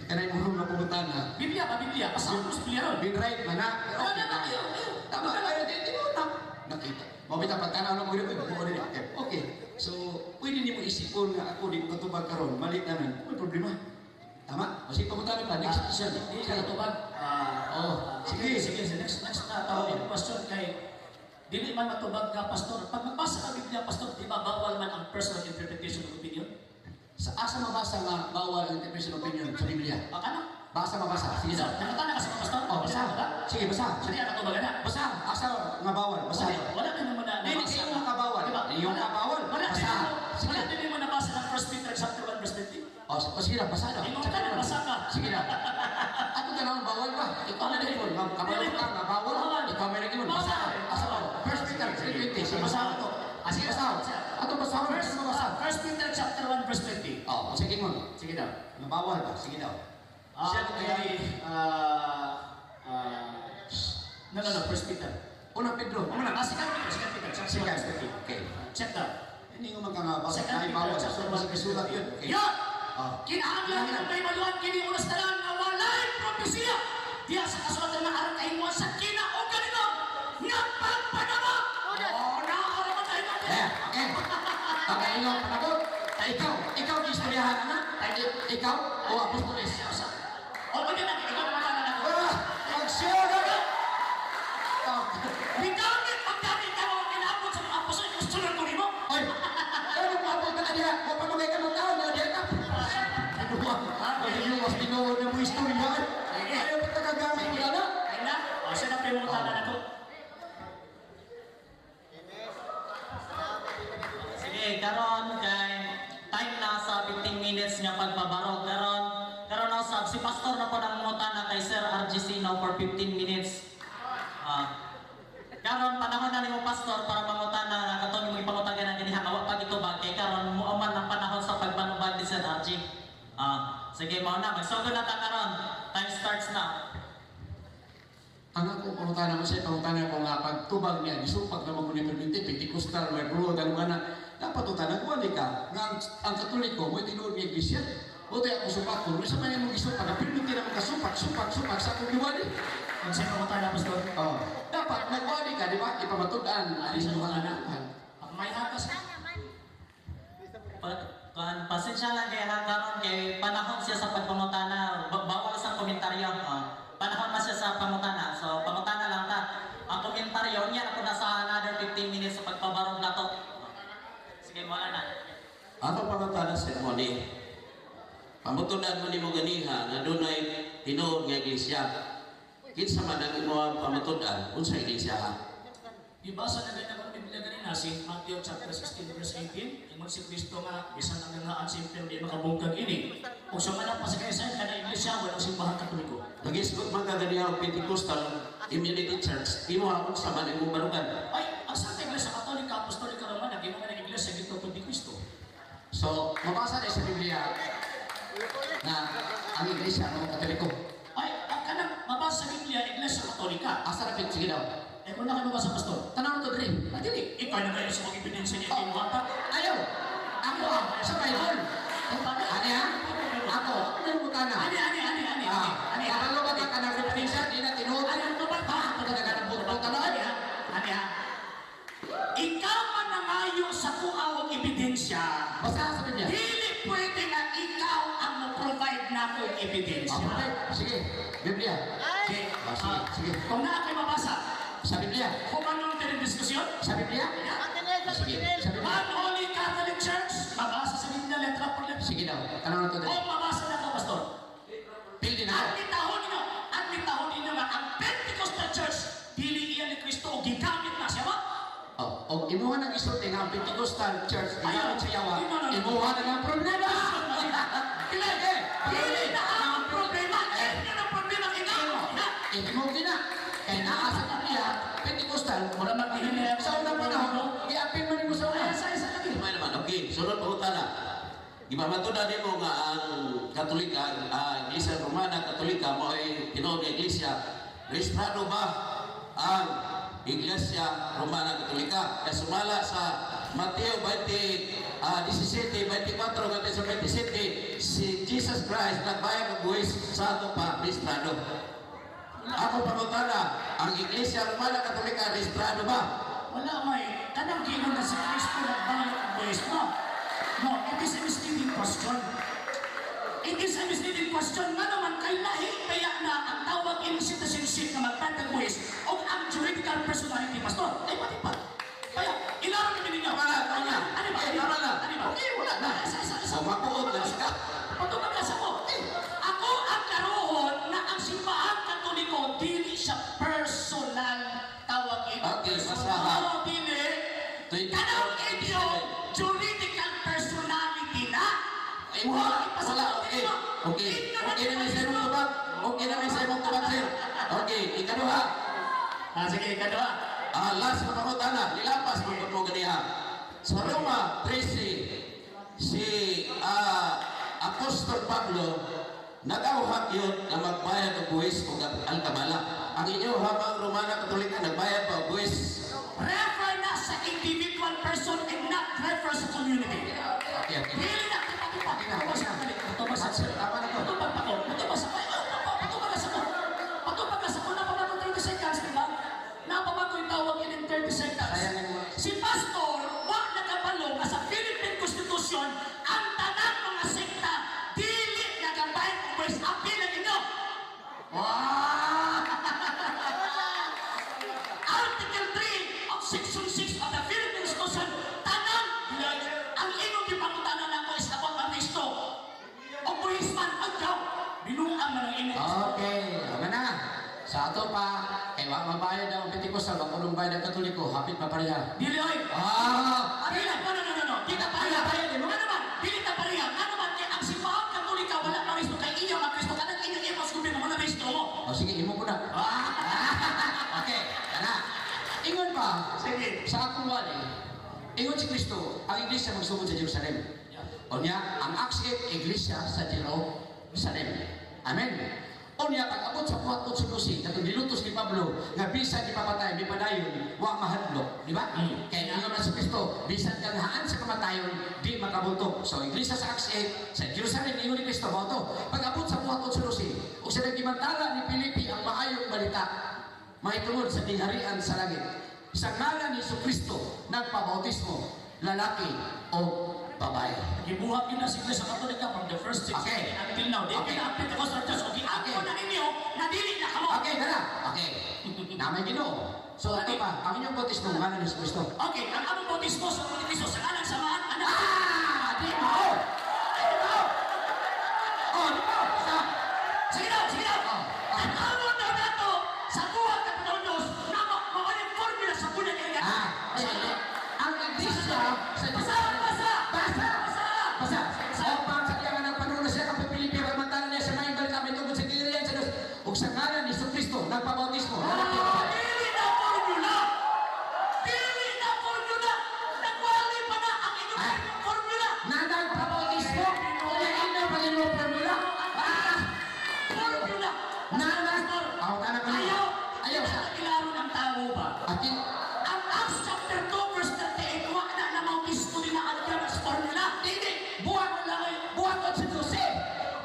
Kanay mo nga pangutana. Biblia ba Biblia? Basta mo sa Biblia ron. Been right man na. Pero Ano okay na, na. ayaw, ayaw. Tama, ayaw, di mo na. Nakita. Mabita pagtanaw na mo yun, buo din. Okay. Okay. So, pwede nimo isipon nga ako di ko katubag karon, mali tanan. May problema. Tama? O sige, pamunta pa. Next question. Hindi ka natubag. Ah, Oh, sige, sige. sige. Next, next na tawag oh. Question kay dili man matubag ka, pastor. Pag magbasa ka Biblia, pastor, di ba bawal man ang personal interpretation of opinion? Sa asa mabasa nga bawal ang interpretation opinion sa Biblia? Baka na. Basa mabasa. Sige So, daw. nakatana ka sa mga pastor? Oh, basa. Sige, basa. Sige, nakatubag na. Basa. Asa nga bawal. Basa. Wala, wala ka naman na Dili nabasa. kayo nga kabawal. Di ba? Yung Wala- kabawal. Wala Basa. din mo, Sige. wala din mo nabasa ng 1 Peter chapter 1 verse 20. Oh, sige na, basa daw. Ingon ka na, basa ka. Sige na. Ato tanawon bawal ba? Ikaw na din mo. Kabalo ka nga bawal. Ikaw may lagi mo. Basa. Asa ba? First Peter 3:20. Sige, basa ko. Ah, sige, basa. Ato basa ko. First, Basa. 1 Peter chapter 1 verse 20. Oh, sige mo. Sige daw. Nga bawal ba? Sige daw. Ah, okay. Ah, ah, no, no, no, 1 Peter. Unang Pedro. Ah, Second Peter, Second Peter, chapter 1 verse 20. Okay. Check daw. Hindi nga man ka nga bawal. Second Ay, Peter bawal. chapter So, 1 mas isulat yun. Okay. Yan! Ah. Kinahanglan ng kaimaluan kini oras tanan nga walay propesiya. Diya sa kasulatan nga aron kahimuan sa kinaugan nila nga pagpanabot. Oh, naara man tayo natin. Eh, okay. Pagkaingon panabot. Ikaw, ikaw ang istoryahan na. Ikaw o apostoles. O, hindi na, ikaw naman na ako. Ah, mag-share ka. Ah, Gigamit paggamit ka mga kinaabot sa mga apostol, gusto ko nimo. Oy, ano mo abot na diha? Wa pa magay ka mga taon na diha ka. Ano ba? Ay, was tinuod na mo istorya. Ayaw pa tagagamit mo na. Ay na, o siya na pimutanan ako. Sige, karon kay time na sa 15 minutes nga pagpabarog. Karon, karon na usab si pastor na po ang mangutana kay Sir RGC now for 15 minutes. Ah. Karon panahon na nimo, pastor, para mangutana nga katong imong ipangutagan ang ganiha nga wa pa gitubag kay karon muaman ang panahon sa pagpanubag ni Sir RG. Ah, sige, mao na magsugod na ta karon. Time starts now. Ang ako pangutana mo siya, pangutana ko nga pagtubag niya, gisupag naman ko ni Permente, Pentecostal, may bulo, tanong nga na, dapat utana ko, ka, nga ang Katoliko, mo tinuod nga iglesia, o tayo ako supak ko, sa mga mong gisupak, ang Permente naman ka supak, supak, supak, sa akong giwali. Kung siya pangutana, pastor. Oh, dapat nagwali ka, di ba? Ipamatud-an, Ay, ang sa inyong pangutana. anak. Ang may hakas. Pa, kuan, pasensya lang kay ha karon kay panahon siya sa pagpangutana. Bawal sa komentaryo. Ah, panahon na siya sa pangutana. So pangutana lang ta. Ang komentaryo niya na po na sa another 15 minutes sa pagpabarog na to. Sige, wala na. Ako pangutana sa mo ni. Pamutunan mo nimo ganiha nga dunay tinuod nga iglesia. Kinsa man ang imong pamatudan unsa iglesia ha? Ibasa na ganyan ang Biblia ganina, si Matthew chapter 16 verse 18, ingon si Kristo nga, bisan ang nangaan sa impyerno di makabungkag ini. Kung sumanap pa sa kaysa, kada iglesia, walang simbahan Katoliko. Nagisgot man ka ganiha og Pentecostal Immunity Church, imo ha unsa man imong barugan. Ay, ang Santa Iglesia Katolika, Apostolika Romana, ginawa ng iglesia gito kundi Kristo. So, mabasa na sa Biblia na ang iglesia ng Katoliko. Ay, ang kanang mabasa sa Biblia, Iglesia Katolika. Asa na sige daw. Eh, kung na kayo mabasa, pastor? Tanaw na to, Dre. Ah, dili. Ikaw na kayo sa mga ebidensya niya, Oh. imuhata. Ayaw! Ako ah, sa Bible. Ani ha? Ako, ano mo tana? Ani, ani, ani, ani, Ah, ani, ani, kabalo ba ka kanang referensya? Di na tinuod. Ani, ano ba? Ha? Ako talaga ng buto Ani tanaw. ha? Ani ha? Ikaw man nangayo sa kuha og ebidensya. Basta sa Biblia. Dili pwede nga ikaw ang mo-provide na akong ebidensya. Ah, okay. Sige, Biblia. Okay. Ah, sige, sige. Kung naa kay mabasa, Sa Biblia. kung anong diskusyon, Sa Biblia? Ateneo, Sige, sa Biblia. One Holy Catholic Church, mabasa sa Biblia letra por letra. Sige daw. Tanaw na to, Dre. O mabasa na ako, pastor. Pildi na. At mitahon ninyo nga ang Pentecostal Church, dili iya ni Kristo o gigamit na siya ba? Oh, og imuha nang isulti nga ang Pentecostal Church gigamit sa yawa. No, no, no. Imuha na ang problema. Dili, dili na ang problema. Inyo na problema ikaw. Ha? Imo gina. Kay naa sa Biblia, Pentecostal, Mura maghihinay sa unang panahon, giapil man nimo sa una. Ay, sa isa lagi. May naman, okay, sunod pangutana. Gipamatudan nimo nga ang Katolika, ang Iglesia Romana Katolika mo ay tinuod nga iglesia. Rehistrado ba ang Iglesia Romana Katolika? Kay sumala sa Mateo 20, 17, 24 ngadto sa 27, si Jesus Christ nagbayad og buwis sa ato pa rehistrado. Ako pangutana, ang Iglesia Romana Katolika rehistrado ba? Wala may kanang giingon na si Kristo nagbayad og buwis. No. No, it is a misleading question. It is a misleading question. question nga naman kay lahi kaya na ang tawag in citizenship nga magbayad kag buwis o ang juridical personality, pastor. Ay, pati pa. Kaya, ilaro kami ninyo. Tama na, tama na. Ano ba? Eh, tama na. Ano ba? Okay, wala na. Isa, isa, isa. So, makuot na siya. Patubag na sa ko. Ako ang karoon na ang Simbahan Katoliko dili siya personal tawag ito. Okay, basahan. Oo, dili. 24, Kanang inyo, juridical personality na. Ay, wala. Wala, okay. Okay. Okay na may sa imong tubag. Okay na may sa imong tubag, sir. Okay, ikaduha. Ah, sige, ikaduha. Ah, last na pangutana, nilapas mo mo ganiha. Sa Roma 13, si Apostol Pablo nag-awhak yun na magbayad og buwis o alkabala. Ang inyo habang Romana Katolika nagbayad pa og buwis. Refer na sa individual person and not refer sa community. Okay. Dili na, tipa, tipa. Patubag sa patubag sa Tama na to. Patubag pa ko. Patubag sa patubag sa ko. Patubag sa ko. Napamag ko 30 seconds, di ba? Napamag ko yung tawag in 30 seconds. Sayang yung oras. Si Pastor, wa nakabalo nga sa Philippine Constitution, ang tanang mga sekta, dili nagabayad og buwis apil ang inyo. Wow! Article 3 of Section 6 of the Philippine Constitution, tanang ang inyong gipangutana nako is about ang Kristo. O buwis man ang daw, binuang man ang inyong. Okay, tama na. Sa ato pa, kay wa mabayad ang Pentecostal, wa kulong bayad ang Katoliko, hapit pa pareha. Dili oy. Ah, Dili, no, no, no, no, no. Di ta pareha. Bayad, Ano man, dili ta pareha. Ano man, kay ang Simbahan Katolika wala pa Kristo kay inyo ang Kristo kanang inyo imos gobyerno mo na Kristo mo. Oh, sige, imo ko na. Okay, tara. Ingon pa, Sige. sa akong wali, ingon si Kristo, ang iglesia magsugod sa Jerusalem. Unya, ang Acts 8, iglesia sa Jerusalem. Amen. Unya, pag-abot sa buhat 8:12, katong gilutos ni Pablo, nga bisan ipapatay, mipadayon, wa mahadlok. Di ba? Kaya ingon man si Kristo, bisan kang haan sa kamatayon, di makabuntok. So, iglesia sa Acts 8, sa Jerusalem, ingon ni Kristo, mao to. Pag-abot sa buhat 8:12, ug sa nagimantala ni Filipi ang maayong balita, mahitungod sa gingharian sa langit. Sa ngalan ni Kristo, nagpabautismo, lalaki o babae. Gibuhat yun na sa Iglesia Katolika from the first six until now. Di na ang Pentecostal Church. Okay, ako na ninyo, na dili na kamo. Okay, tara. Okay. Namay Ginoo. So, ito pa, ang inyong bautismo, ngalan ni Kristo. Okay, ang among bautismo sa ni Kristo sa ngalan sa Amahan, Anak. Ah! Di mao! Di mao! Oh, di mao! Sa Sige daw, sige daw. Oh. Ang amon daw nato sa buhat Kapitulong Diyos, na mao ni formula sa bulan kay Ah, di, di. Ang iglesia sa Basa, basa! Basa! Basa! Basa! Upang sa iyang anak panulo siya kang Pilipi, pagmantala niya sa maayong balita, may tungkol sa gingharian sa Diyos. Ug sa ngalan ni Kristo, nagpabautismo, lalaki o Ah, babae. dili na formula! Dili na formula! Nagwali pa na ang inyong formula! Na nagpabautismo, o ina pa rin mo formula. Ah! Formula! Na Ako tanan ko. Ayaw! Ayaw sa Ilaro ng tao ba? Akin, Ang Acts chapter 2 verse 38, wa na na mautismo din na ang formula. Dili, buhat lang ay buhat 8:12.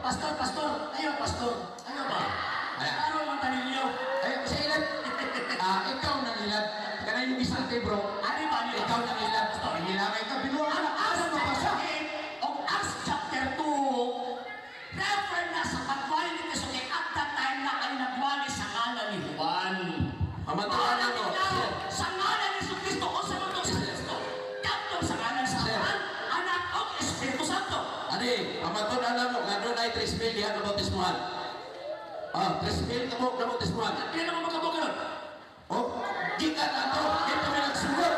Pastor, pastor, ayaw pastor, ayaw ba? Ala. Araw man taninyo. Ayaw sa ilan. Ah, ikaw nang ilad. Kanay yung isulti bro. Ano ba nila? Ikaw nang ilad. Nangilangay ka binuang Ang ka. Acts Ano mabasa? chapter 8 o Acts chapter 2, refer na sa pagwali ni Kristo kay at that time na ay nagwali sa ngalan ni Juan. Pamatuan mo. Klaro, sa ngalan ni Kristo o sa mundo sa Kristo. Kadto sa ngalan sa Sir. Amahan, Anak o Espiritu Santo. Ani, pamatuan na mo nga doon ay 3,000 diha na bautismuhan. Ah, 3,000 ka mo na bautismuhan. Hindi naman magkabog karon. Oh, gikan ato, dito may nagsugod.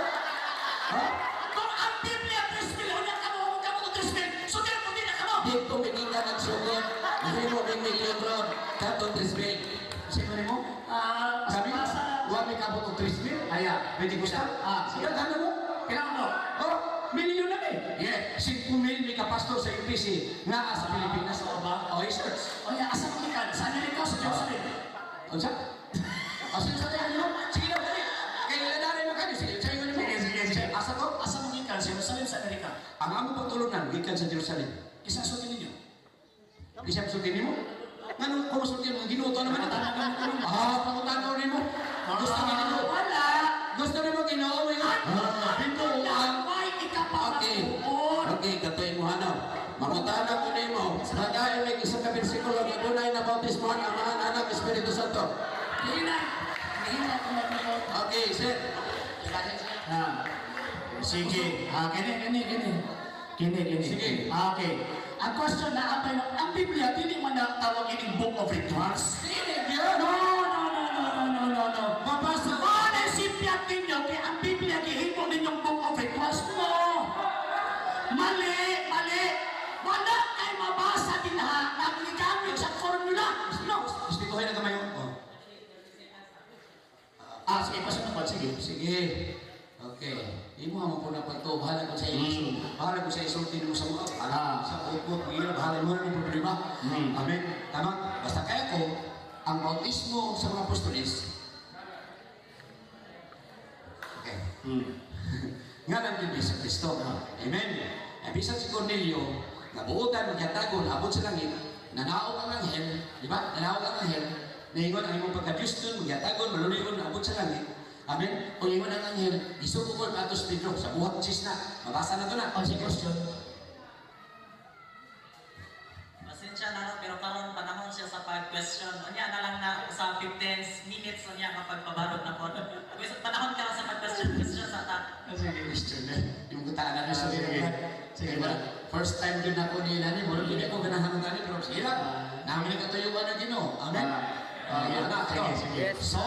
Ha? Kung ang Biblia 3,000, unya kamo kamo to 3,000, so therefore di na kamo. Dito may gikan nagsugod. Mahimo may milyon ron. Kato 3,000. Sino nimo? Ah, Sabi, basa. wa may kabot og 3,000. Aya. Pwede gusto? Ah, sige. Daghan mo. Kailangan mo. Oh, milyon na eh. Yeah. 5,000 may kapastor sa UPC nga sa Pilipinas. Oo ba? Oh, yes, sir. O ya, asa mo gikan? Sa Amerika o sa Jerusalem? Unsa? Oh, sino sa tayo nimo? Sige na, dali. Kay niladaray man kayo. Sige, sa inyo nimo. Sige, sige, sige. Asa to? Asa mo gikan? Sa Jerusalem, sa Amerika? Ang among pagtulunan gikan sa Jerusalem. Isa sulti ninyo. Isa sulti nimo? Ngano kung sulti mo Ginoo to naman ito. Ah, pangutana nimo. Gusto nimo. Wala. Gusto nimo Ginoo mo. Ah, binuang. Why Okay. ikapamatuod? Okay, katoy mo hanaw. Mangutana ko nimo. Nagayon may isa ka bersikulo nga nabautismohan Amahan, Anak, Espiritu Santo? Hina. Hina ko mag-report. Okay, sir. Ah. Sige. Ah, kini, kini, kini. Kini, kini. Sige. Ah, okay. Ang question na apay ang Biblia dili man na tawag ining book of rituals. Dili gyud. No, no, no, no, no, no, no, no. Mabasa. Ano sipyat ninyo kay ang Biblia gihimo ninyong book of rituals? No. Mali, mali. Wala kay mabasa dinha nga gigamit sa formula. No. Respetuhin na kamayo. Oh. Ah, sige, pasok na sige. Sige. Okay. Imo mo po na pagto, bahala ko sa iyo. Bahala ko sa isulti mo sa mga. Bahala sa ukot, ngira, bahala mo na ng problema. Amen. Tama? Basta kaya ko, ang bautismo sa mga apostoles. Okay. Nga nang din sa Kristo. Amen. Ay bisan si Cornelio, nga buotan magyatagon abot sa langit, nanaog ang anghel, di ba? Nanaog ang anghel, naingon ang imong pagka-Diyos dun, magyatagon, maluligon, abot sa langit. Amen. O ingon ang anghel, isugo ko atos Pedro sa buhat sis na. Mabasa na to na. Oh, sige, question. Pasensya na no, pero karon panahon siya sa pag-question. Unya na lang na sa 15 minutes unya kapag pabarog na po. Panahon ka sa pag-question, question sa ta. Sige. Question eh. Yung kutaan na Ah, sige. sige. Sige. First time din ako ni Nani, mo din ako ganahan ng Nani, pero sige lang. Namin nagkatuyuan ng Ginoo. Amen. Ah. Ah, na, Sige, ito. sige. Yes. So,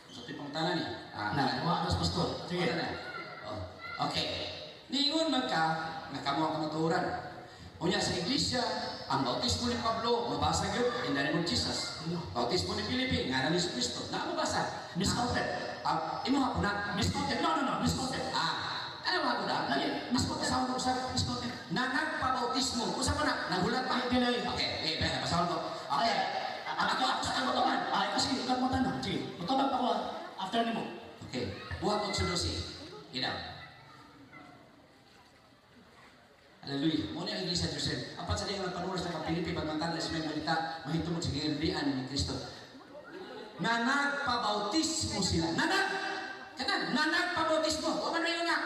sa tipong tanan ni. Ah, Na, wa mas pastor. Sige. Wala na. Oh, okay. Niingon man ka, nga kamo ang kamatuoran. Unya sa iglesia, ang bautismo ni Pablo, mabasa gyud in the name of Jesus. Bautismo ni Felipe, ngalan ni Kristo. Na mabasa. Misquoted. Ah, imo ha na. Misquoted. No, no, no. Misquoted. Ah, ano ba ko na? Lagi. Misquoted sa ako sa Misquoted. na nagpabautismo. Usa pa na, nagulat pa. Ay, delay. Okay, okay, okay, basahon ko. Okay. Ay, ako, ako sa kamo. Ay, kasi ikaw mo tanan. Sige, mutubag pa ko ah. After nimo. Okay. Buhat 8:12. Ginaw. Hallelujah. Mo ni ang Iglesia Joseph. Apat sa diyang panulas na Pilipi pagmantan sa may balita mahitungod sa girindian ni Kristo. Na nagpabautismo sila. Na nag kanan, na nagpabautismo. O man mayo nga.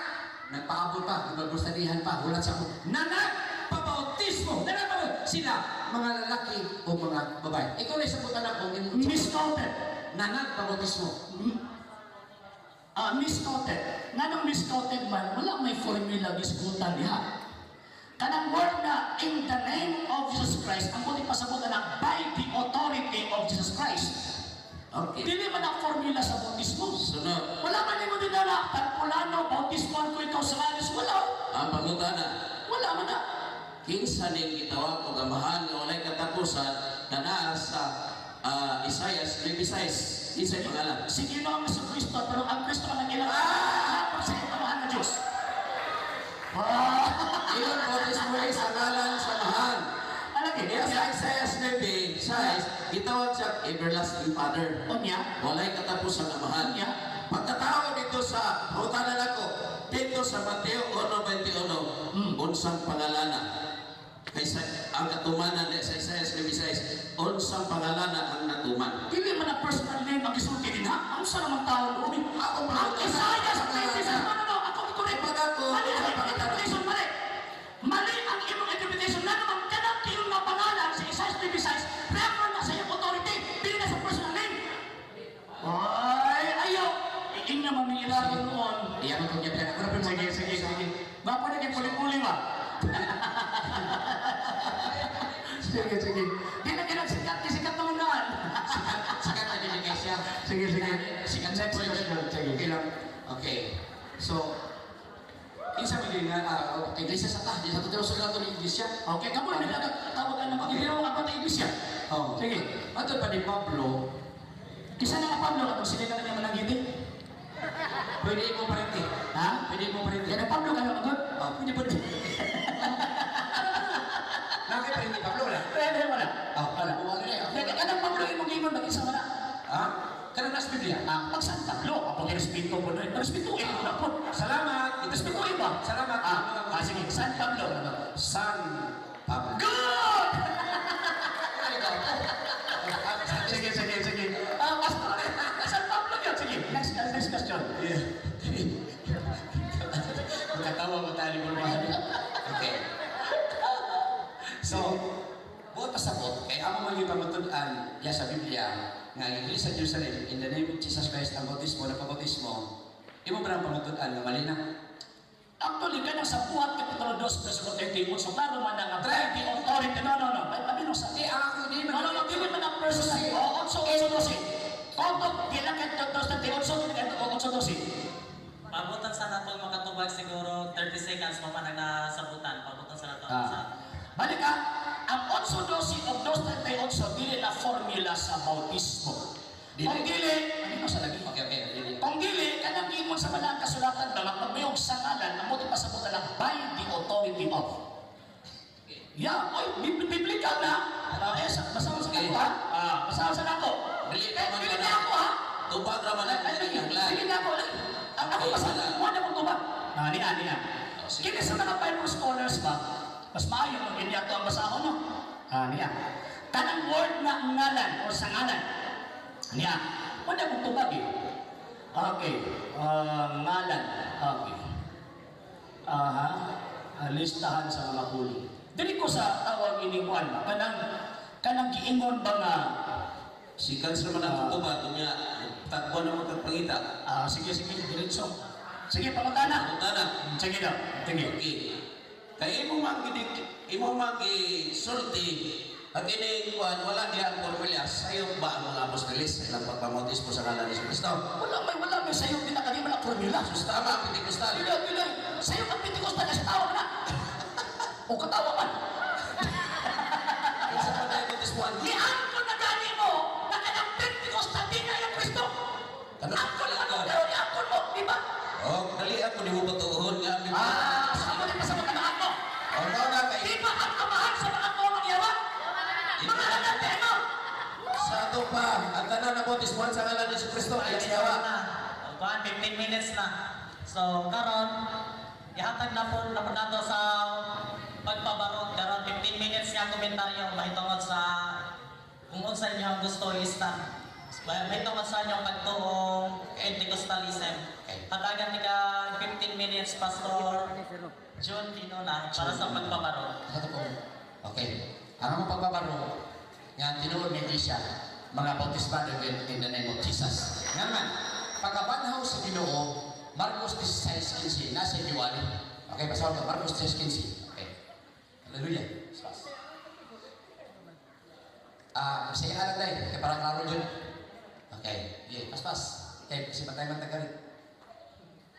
Nagpaabot pa, nagpabustadihan pa, hulat sa ako. Na nagpabautismo. Na nagpabautismo sila mga lalaki o mga babae. Ikaw na sabutan ako Misquoted. na nagpabautismo. Ah, misquoted. Nganong misquoted man, wala may formula gisgutan diha. Kanang word na in the name of Jesus Christ, ang buti pasabot na by the authority of Jesus Christ. Okay. Dili man ang formula sa bautismo. Sunod. Wala man nimo dinala, tarpulano, bautismo ko ikaw sa alis. Wala. Ang pangutana, Wala man na. kinsa ning gitawag og amahan nga walay katapusan na naa sa Isaias 96. Kinsay pangalan? Si Ginoong Hesus Kristo, pero ang Kristo ang ilang ah! sa amahan ng Diyos. Ah! Ingon bautismo ay sa ngalan sa amahan. Alagi, Kaya sa Isaias 9:6, gitawag siya everlasting Father. Unya, Walay katapusan amahan. Unya. Pagkatao dito sa pangutana nako, dito sa Mateo 1:21, unsang pangalana? Kaysa ang katumanan di sa Isaias 96, unsang pangalana ang natuman? Dili man ang personal name ang gisulti din ha. Ang sa namang tao umi. Ako Ang Isaias 96, no, no, no, ako correct. Pag ako, Mali ang interpretation, mali. Mali ang imong interpretation na naman kanang iyong nga pangalan sa Isaias 96, refer na sa iyong authority, dili na sa personal name. Ay, ayaw. Inyo man ni ilaron noon. Iya man kung ako na Sige, sige, sige. Baka na kay puli-puli ba? Sige, sige. Di na kinagsikat, sikat naman naan. Sikat na din siya. Sige, sige. Sikat sa Next question. Sige. Okay lang. Okay. So, kinsa man gyud nga iglesia sa ta, di sa tuturo sa nato ni iglesia. Okay, kamo na nagtawag ang okay. Hindi ako ta iglesia. Oh. Sige. Matod pa ni Pablo, Kisa na nga Pablo atong sila na naman mananggiti. pwede mo parente. Ha? Pwede mo parente. Kaya Pablo kayo magod. Oh, pwede pwede. Nakay parente Pablo la. Pwede wala. Oh, Wala. wala na. Kaya kanang Pablo imong ingon mag-isa wala. Ha? Kanang nas Biblia. Ah, pag San Pablo, apong respeto po na. Respeto imo na po. Salamat. Respeto ba? Salamat. Ah, sige, San Pablo. San Pablo. Good! Sige, sige, sige. Ah, pastor, San Pablo yun. Sige, next, next question. Magkatawa mo tayo ni Okay. So, buot pasabot, kay amo man nga ang Iglesia sa Jerusalem, in the name of Jesus Christ, ang bautismo, na pabautismo, imo ba ang pamatud-an nga mali na? Actually, kanang sa Buhat Kapitulo 2, versikulo 31, so klaro man na nga, by the authority, no, no, no, ay, pabino sa. Di, ang ako di No, no, no, dili man ang personal. O, 8, 8, 12. Kontok, di lang kay 2, 38, 8, 12. Pabutan sa nato makatubag siguro 30 seconds pa man ang nasabutan. Pabutan sa nato sa Balik ka, ang 8.12 o 2.38 dili na formula sa bautismo. Dili. Kung dili, ano sa lagi? Okay, dili. Kung dili, kanang giingon sa balaan kasulatan ba, magpagmayong sa ngalan, ang mo'y pasabutan lang by the authority of. Yeah, oy, biblical na. Eh, basahon sa nako ha. Basahon sa nako. Dili Eh, pa man dili ka na ako ha. Tubag ra man ang Ay, ay, kinahanglan. Dili na ako. Ay, ang ako Okay, basta, wala. wala mong tubag. Ah, niya, niya. Oh, sige. Kini sa mga Bible scholars ba, mas maayo kung hindi ato ang basahon, no? Ah, niya. Kanang word na ngalan o sa ngalan. Niya. Wala mong tubag eh. Okay. Ngalan. Okay. Aha. Listahan sa mga pulong. Dili ko sa tawag ini kuan ba kanang kanang giingon ba nga Seconds ra man ang tubag unya takbo na mo kag pangita. Sige, sige, diretso. Sige, pangutana. Pangutana. Sige daw. Sige. Okay. Kay imo man gid imo man gisulti ang kining kuan wala diha ang formula sayo ba ang mga apostoles sa ilang pagpamautismo sa ngalan ni Kristo? Wala may sayo pinakadi man ang formula. Sus tama ang Pentecostal. Dili, dili. Sayo ang Pentecostal kasi tawa na. O katawa man. Kinsa man ang bautismohan? Niangkon na gani mo na kanang Pentecostal di na yung Kristo. Ano? Angkon lang ang pero niangkon mo, di ba? Oh, dali ako nimo patuohon nga ang Sa amo din pasabot ang ako. Oh, mao na kay Di ba ang amahan sa mga tao ang yawa? Mga anak mo. Sa ato pa ang tanan na bautismohan sa ngalan ni Kristo ay yawa. na. Kuan 15 minutes na. So karon ihatag na po na po nato sa pagpabarog karon 15 minutes nga komentaryo mahitungod sa kung unsa inyong gusto i-stand. Mahitungod sa inyong pagtuong Pentecostalism. Hatagan ni ka 15 minutes, Pastor John Pinona, para sa pagpabarog. Ano po? Okay. Ang among pagbabaro, nga tinuod ng Iglesia, mga bautismado in the name of Jesus. Nga man, pagkabanhaw sa Ginoo, Marcos 16:15, nasa giwali. Okay, basahon ka, Marcos 16:15. Okay. Hallelujah. Spas. Sige alam dahil, kaya parang klaro dyan. Okay, yeah, paspas. Okay, kasi matay man tagalit.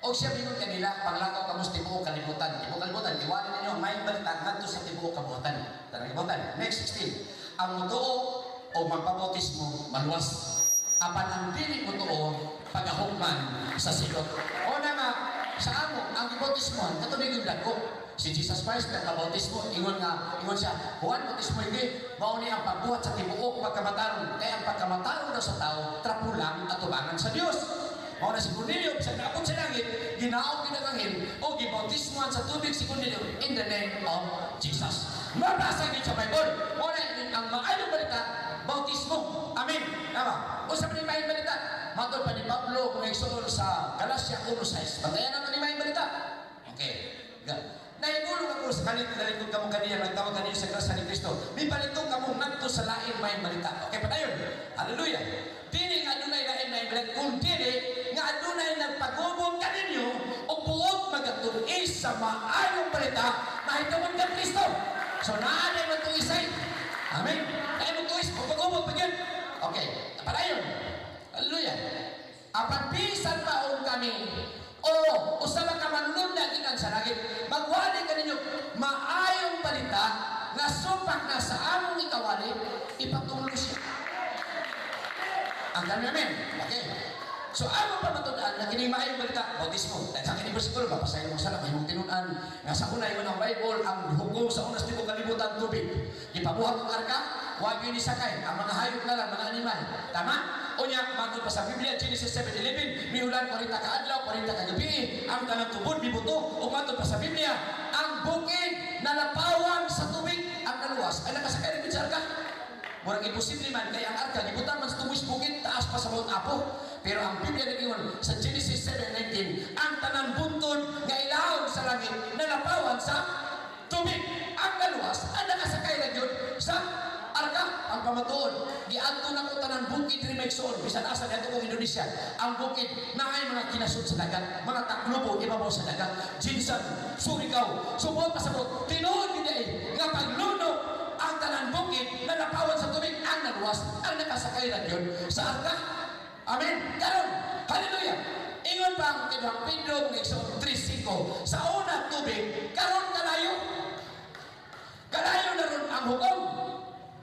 O siya bingon kanila, panglakaw kamo sa tibuok kalibutan. Tibuok kalibutan, iwanan ninyo ang maayong balita ngadto sa tibuok kabuhatan. Tanang kalibutan. Next, 16. Ang mutuo o magpabautismo, maluwas. Apan ang dili mutuo, pagahukman sa silot. O na nga, sa amo, ang gibautismohan, kato yung dagko. Si Jesus Christ nagpabautismo, ingon nga, ingon siya, Juan bautismo hindi, mao ni ang pagbuhat sa tibuok pagkamatarong. Kaya ang pagkamatarong daw sa tao, trapulang atubangan sa Dios. Mao na si Cornelio, sa naabot sa langit, ginaog gid ang anghel o gibautismohan sa tubig si Cornelio in the name of Jesus. Mabasa gid sa Bible. Mao na ang maayong balita, bautismo. Amen. Tama. Usa man ni maayong balita. Matod pa ni Pablo kung igsuon sa Galatia 1:6. Bantayan nato ni maayong balita. Okay. Nahigulong ako sa kalit nalikod kamo kaniya nagtawag kaniya sa grasya ni Kristo. Mipalitong kamo ngadto sa lain maayong balita. Okay, padayon. Hallelujah. Dili nga adunay lain maayong balita, kung dili nga adunay nagpagubot kaninyo o buot magatun-is sa maayong balita mahitungod kang Kristo. So naa na matuisay. Amen. Dahil matuis o pagubot pa gyud. Okay, padayon. Hallelujah. Apan bisan maong kami o usa lang ka manlunda gikan sa langit, magwali kaninyo maayong balita nga supak na sa among ikawali, ipatulo siya. Ang dami amen. Okay. So among pamatud-an na kini maayong balita, bautismo. Dahil sa kini bersikulo, mapasayon mo sala, mahimong tinun-an nga sa una ingon ang Bible, ang hukom sa unas tibuok kalibutan tubig. Gipabuhat ang arka, wa gyud ni sakay ang mga hayop na lang, mga animal. Tama? Unya, matod pa sa Biblia, Genesis 7:11, miulan 40 ka adlaw, 40 ka gabi, ang tanang tubod mibuto. Ug matod pa sa Biblia, ang bukid nalapawan sa tubig ang naluwas. Ay nakasakay rin sa arka. Murag imposible man kay ang arka gibutang man sa tubig bukid taas pa sa Mount Apo. Pero ang Biblia nag-ingon sa Genesis 7:19, ang tanan buntod nga ilawom sa langit nalapawan sa tubig. Ang naluwas ang nakasakay na gyud sa arka. Ang pamatuod. Giadto na ko tanan bukid diri, mga igsoon, bisan asa dito kong Indonesia. Ang bukid naay mga kinasud sa dagat, mga taklubo ibabaw sa dagat. GenSan, Surigao, sumod pasabot, tinuod gid ay nga paglunok ang tanan bukid nalapawan sa tubig, ang naluwas ang nakasakay ra gyud sa arka. Amen. Karon, hallelujah. Ingon pa ang Ikaduhang Pedro, mga igsoon, 3:5, sa una tubig, karon kalayo. Kalayo na ron ang hukom.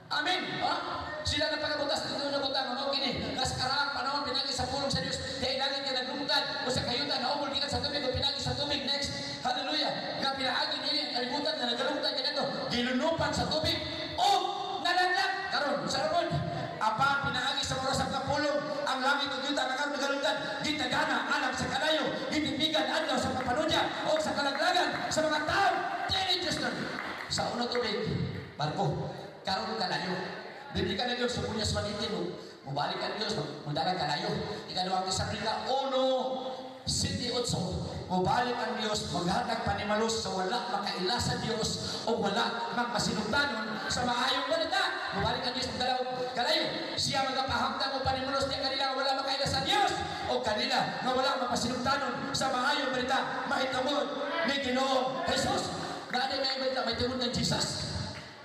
Amen. Ha? Sila na pagabutas dito na butang mo kini. Nga sa karaang panahon pinagi sa pulong sa Dios, kay langit nga naglungkad o sa kahiyutan naumol gikan sa tubig o pinagi sa tubig. Next. Hallelujah. Nga pinaagi nini ang kalibutan nga nagalungkad kaniadto, gilunupan sa tubig o nalaglag karon sa ramon. Apan pinaagi sa oras ang kapulong, ang langit ug yuta nga karon nagalungkad, gitagana alang sa kalayo, gitipigan adlaw sa kapanudya o sa kalaglagan sa mga tao. Dili Diyos nun. Sa una tubig, barko, karon kalayo. Biblika na Diyos sa Punyas 1:18, mubalik ang Diyos, mundalan kalayo. Ikaduhang Tesalonika 1:7-8, mubalik ang Diyos, maghatag panimalos sa wala makaila sa Diyos o wala magmasinugtanon sa maayong balita. Mubalik ang Diyos, magdalaw kalayo. Siya magapahamtang o panimalos niya kanila nga wala makaila sa Diyos o kanila nga wala mapasinugtanon sa maayong balita mahitungod ni Ginoong Jesus. Gaani may balita may tungod ng Jesus.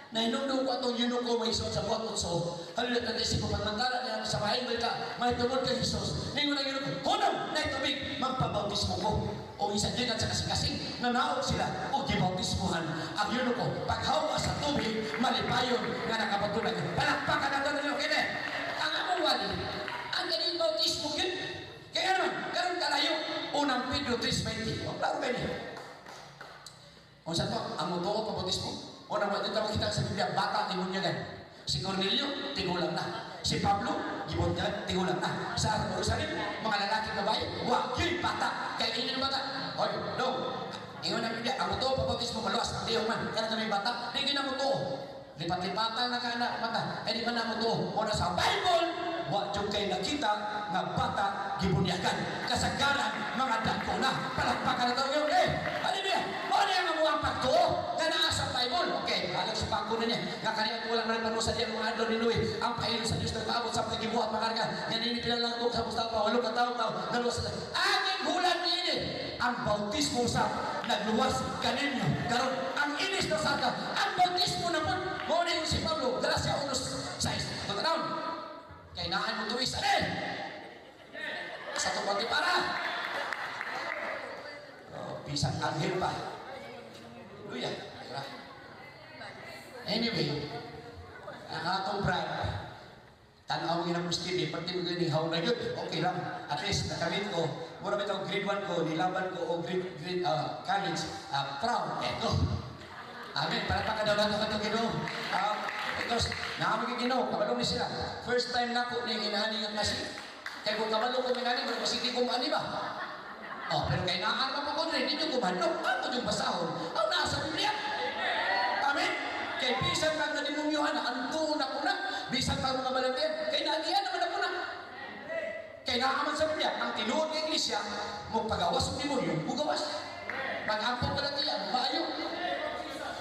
Nahinumdum ko atong eunuko, may isuot sa Buhat 8. Hallelujah, 35 ko pagmantala niya sa maayong balita may tungod kay Jesus. Ningon ang eunuko, "Hunong, na tubig, magpabautismo ko." O isa gikan sa kasing-kasing, nanaog sila o gibautismohan ang eunuko. Paghawa sa tubig, malipayon nga nakapatulag. Palakpakan nato ninyo kini. Ang among wali, ang ganing bautismo yun. Kaya naman, karon kalayo, Unang Pedro 3:20. O, klaro kayo niya. Kung sa to, ang mutuo pabautismo. Unang wa dito makita sa Biblia, bata gibunyagan. Si Cornelio, tigulang na. Si Pablo, gibunyagan, tigulang na. Sa Jerusalem, mga lalaki, babae, wa, yun bata. Kaya inyo ng bata. Hoy, no. Ingon ang Biblia, ang mutuo pabautismo maluwas, ang diyo man. Kana may bata, di gina mutuo. Lipat-lipatan na ka na mata. Eh di man na mutuo. Una sa Bible, wa jud kay nakita nga bata gibunyagan. Kasagaran mga dako na. Palakpakan na tayo. Eh, hallelujah. Mao ni ang amuang pagtuo nga naa sa Bible. Okay, halos sa pako na niya. Nga kaniya walang man panusa diya mga adlaw ni Noe. Ang pahilo sa Dios nagpaabot sa paggibuhat makarga. Nga nini pila lang sa Mustafa, walo ka tawo tao naluwas sa angin hulan niini. Ang bautismo sa nagluwas kaninyo. Karon ang inis na saka, ang bautismo na pud mao ni si Pablo, Galacia 1:6. Tutanawon. Kay naan mo tuwis ane. Sa tupang para. Oh, bisang anghel pa. Hallelujah. Tara. Anyway, ang atong bride, tanaw nga ng TV, pati mo gani how na yun, okay lang. At least, nakamit ko, mura bitaw grade 1 ko, nilaban ko, o grade college, proud, eto. Amen. Para pa kadaw nato katong Ginoo. Because naamo gyud Ginoo, kabalo ni sila. First time nako ni inani nga klase. Kay kung kabalo ko minani, mura kasi di ko maani ba? Oh, pero kay naan pa ko diri, di ko mahadlok. Ako yung basahon. Ang nasa Biblia. Amen. Kay bisan pa nga demonyo ana, antuon na ko na. Bisan pa mga balatian, kay naagian naman ako na. Kay naaman sa Biblia, ang tinuod nga iglesia, mo pagawas og demonyo, mugawas. Pag-ampong balatian, maayo.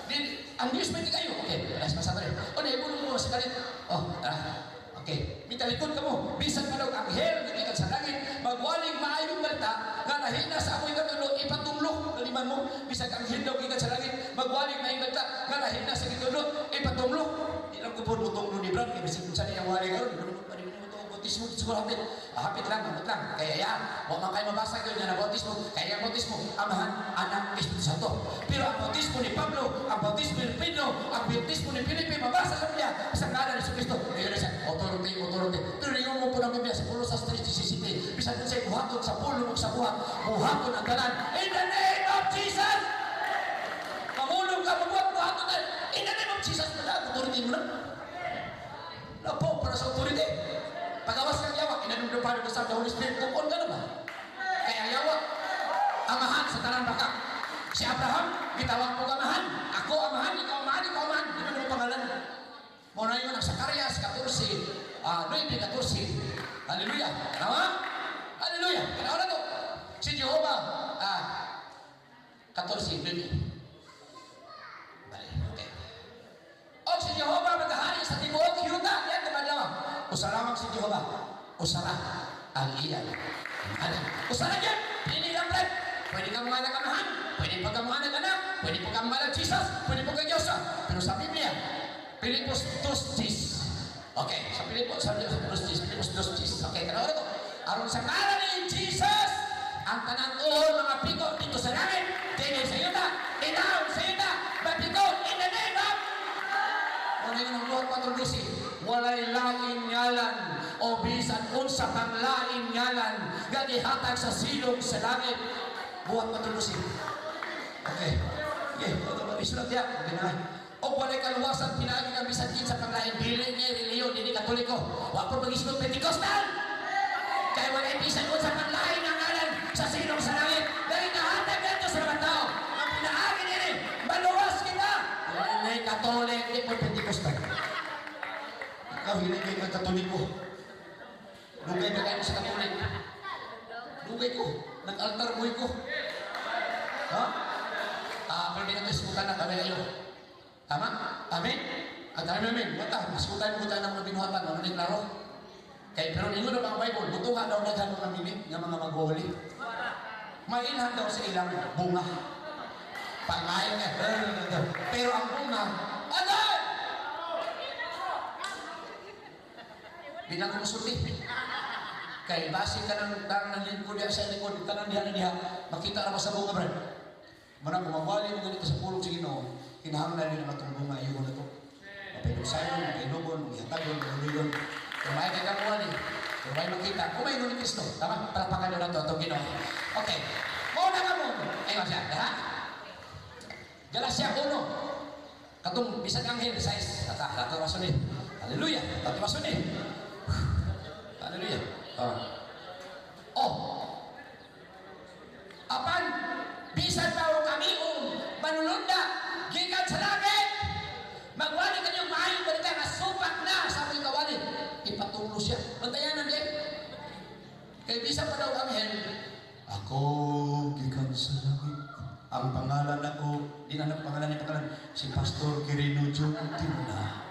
Di, ang Diyos may kayo. Okay, alas masa rin. O, na, ibulong mo sa kalit. Oh, tara. Okay, mitalikod ka mo. Bisan pa daw anghel, gikan sa langit, magwaling maayong balita, nga lahina sa amoy katulo, ipatumlo. Naliman mo, bisag anghel daw gikan sa langit, magwaling maayong balita, nga lahina sa gitulo, ipatumlo. Di lang ko po mutunglo ni Brad, kaya bisag kung saan niyang wali karon, bautismo, siguro hapit. Ah, hapit lang, hapit lang. Kaya yan, wa man kayo mabasa yun nga na bautismo. Kaya ang bautismo, Amahan, Anak, Espiritu Santo. Pero ang bautismo ni Pablo, ang bautismo ni Pedro, ang bautismo ni Felipe, mabasa sa Biblia, sa ngalan ni Kristo. Kaya na siya, authority, authority. Pero yung mo po ng Biblia sa Colosas 3:17, bisan kung sa'yo buhaton sa pulong sa buhat, buhaton ang tanan. In the name of Jesus! Mamulong ka, mabuhat, buhaton na. In the name of Jesus, wala, authority mo na. Lapo, para sa authority. Pagawas kang yawa, inanong pa rin sa Holy Spirit, tukon ka na ba? Kaya yawa, amahan sa tanan baka. Si Abraham, gitawag ko amahan. Ako amahan, ikaw amahan, ikaw amahan. Di ba naman pangalan? Muna yun ang Zacarias 14, 9:14. Hallelujah. Tama? Hallelujah. Kanawa na to. Si Jehovah, 14:9. Bale, okay. O si Jehovah maghahari sa tibuok yuta. Usara ang iyang ngalan. Usara yan! Pili lang, Brad! Pwede kang mga amahan, pwede pa kang mga anak, pwede pa kang mga Jesus, pwede pa kang Diyos. Pero sa Biblia, Pilipos 2:10. Okay, sa Pilipos, sa 2:10, Pilipos 2:10. Okay, tanaw na to. Aron sa ngalan ni Jesus, ang tanan uhol mga piko dito sa langit, dili sa yuta, ilawom sa yuta, mapiko in the name of. Ano yun ang Buhat 4:12? Walay lain ngalan o bisan unsa pang lain ngalan nga gihatag sa silong sa langit. Buhat 4:12. Okay. Okay, ito ba isulat diya? Okay na. O walay kaluwasan pinaagi kang bisan kinsa pang lain dili ni relihiyon dili Katoliko. Wa po mag-isulot Pentecostal. Kay walay bisan unsa pang lain nga ngalan sa silong sa langit. Dahil nahatag nato sa mga tao. Ang pinaagi nini, maluwas kita. Dili Katolik, di po Pentecostal. Ikaw, hilig kay Katoliko. Dugay ba kayo sa Katolik? Dugay ko. Nag-altar boy ko. Ha? Pero di na ito iskutan na kami kayo. Tama? Amen? At amen, amen. Mata, iskutan mo tayo ng mga binuhatan. Ano ni klaro? Kay, pero ingon na ba ang Bible? Butungan daw daghan mga mimi, nga mga maghuli. Mailhan daw sa ilang bunga. Pangayon nga. Pero ang bunga, agad! Di lang kumusulti. Kay base ka ng tanang ng lingkod diya sa likod, tanang diha na diha, makita na mo sa bunga, brad. Manang kumawali mo ganito sa pulong sa Ginoo, kinahanglan nila matong bunga iyo na to. Mapinugsayon, mapinubon, magihatagon, maguligon. Kung may kay kamuwali, kung may makita, kung may ni Kristo, tama? Palakpakan na to, itong Ginoo. Okay. Mauna ka mo. Ayun siya, ha? Galacia 1. Katong bisag anghel, size. Tata, tato masun eh. Hallelujah. Tato masun eh. Hallelujah. Oh. Apan, bisan pa o kami o manulunda, gikan sa langit. Magwali kanyong maayong balita nga supak na sa aming kawali. Ipatulo siya. Bantayanan din. Kay bisan pa daw anghel, ako gikan sa langit. Ang pangalan ako, di na ang pangalan ni pangalan, si Pastor Quirino John Timona.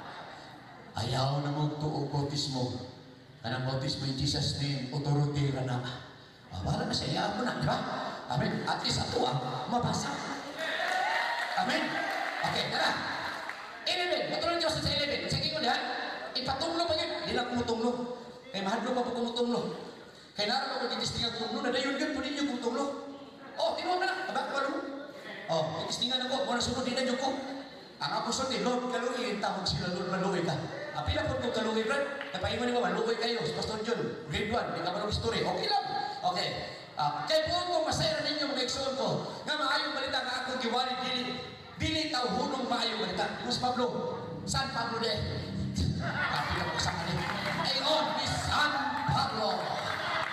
Ayaw na magtuo bautismo. Kanang bautismo in Jesus name, authority ra na. Wala na siya, iyaan mo na, di ba? Amen. At least ato mabasa. Amen. Okay, tara. 11. Matulog Diyos sa 11. Sige ko diyan. Ipatunglo pa yun. Di lang kumutunglo. Kay mahadlo pa po kumutunglo. Kay naroon ako titistingan kumutunglo. Nadayon yun po ninyo kumutunglo. Oh, tinuwa na. Aba, wala mo. Oh, titistingan ako. Wala sunod din na ko. Ang apostol ni Lord, kaluoy, tawag sila, Lord, maluoy ka. Apila po kung kaluoy, brad. Napaingon ni mo, maluoy kayo. Pastor John, grade 1, di ka marunong story. Okay lang. Okay. Kay buong kong masaya ninyo mga igsoon ko, nga maayong balita nga akong giwali, dili tawhunong maayong balita. Ingon si Pablo, San Pablo de? Kapila ko sa kanin. Ingon ni San Pablo.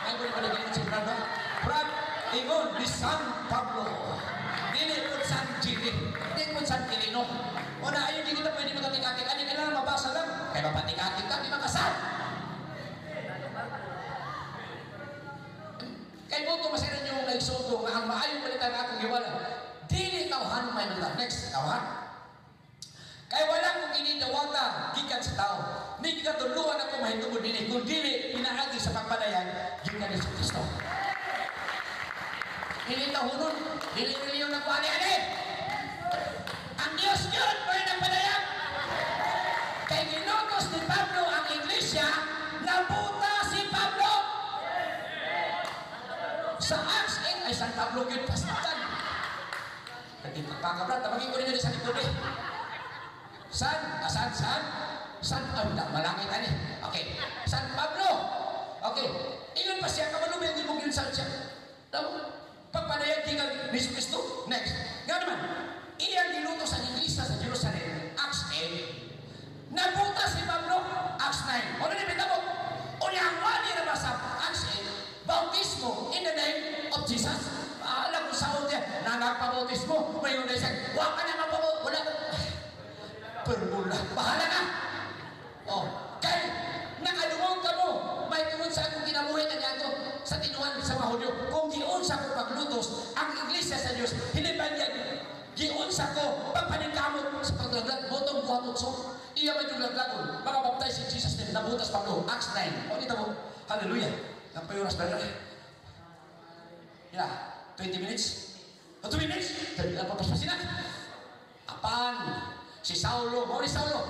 Ay, ko ni ingon si Brad, no? Brad, ingon ni San Pablo. Dili po San Jimmy. Dili po San Quirino. O na, ayun, di kita pwede magkatik-atik. Ano, kailangan mabasa lang. Kaya mapatik-atik ka, di makasal. Kay buto masiran yung naigsuot ko nga ang maayong balita nga akong giwala. Dili tawhan may balita. Next, tawhan. Kay wala kong inidawata gikan sa tao. Ni gikatuluan ako mahitungod dinhi kun dili pinaagi sa pagpadayan gikan ni Kristo. Dili tawhonon, dili relihiyon nagwali ani. Ang Dios yun may nagpadayag. Kay ginutos ni Pablo ang iglesia, nabuta si Pablo. Sa Acts 8, ay San Pablo yun, pastitan. Katipagpaka, brad, tabagin ko rin sa likod eh. San? San? San? San? Ay, malangit ani. Okay. San Pablo. Okay. Ingon pa siya, kamalubay ang imong yun saan siya. Pagpadayag gikan ni Kristo. Next. Nga naman, iyang gilutos ang iglesia sa Jerusalem, Acts 8. Nabuta si Pablo, Acts 9. Ano ni bitabo? Unya ang wali na ba sa Acts 8, bautismo in the name of Jesus. Alam ko sa niya, nagpabautismo, may unay siya, wa ka na mapabautismo, wala ka. Permula, bahala na. Oh, kay nakadungog ka mo, may tungod sa akong kinabuhi kaniadto sa tinuan sa mga Hudyo. Kung giunsa ko paglutos ang iglesia sa Dios, hindi ba niya giunsa ko pagpaningkamot sa paglaglag, botong buhat utso. Iya man yung laglagon, mga baptize in Jesus name, nabutas Pablo, Acts 9. O dito mo. Hallelujah. Nampay oras ba? Ila, 20 minutes? O 2 minutes? Papaspasin na. Apan, si Saulo, mao ni Saulo.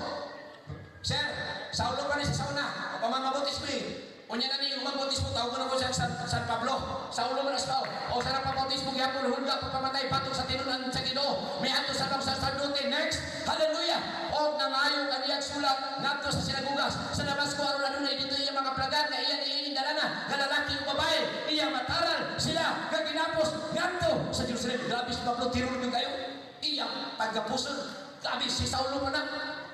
Sir, Saulo pa ni sa sauna. O pamamabutis mo eh. Unya na niyo mabautismo, tawag ko na ko siya San Pablo. Saulo man as tao. O sa napabautismo gyapon hulga pagpamatay batok sa tinunan sa Ginoo. Miadto sa bang sacerdote. Next, hallelujah. O nangayo kaniyang sulat ngadto sa sinagugas sa Damasco aron adunay dito iya mga plagan na iya niining dalana nga lalaki o babae iya mataral sila nga ginapos ngadto sa Jerusalem. Grabe si Pablo, tiruro gyud kayo. Iyang pagkapuson. Grabe si Saulo pa na.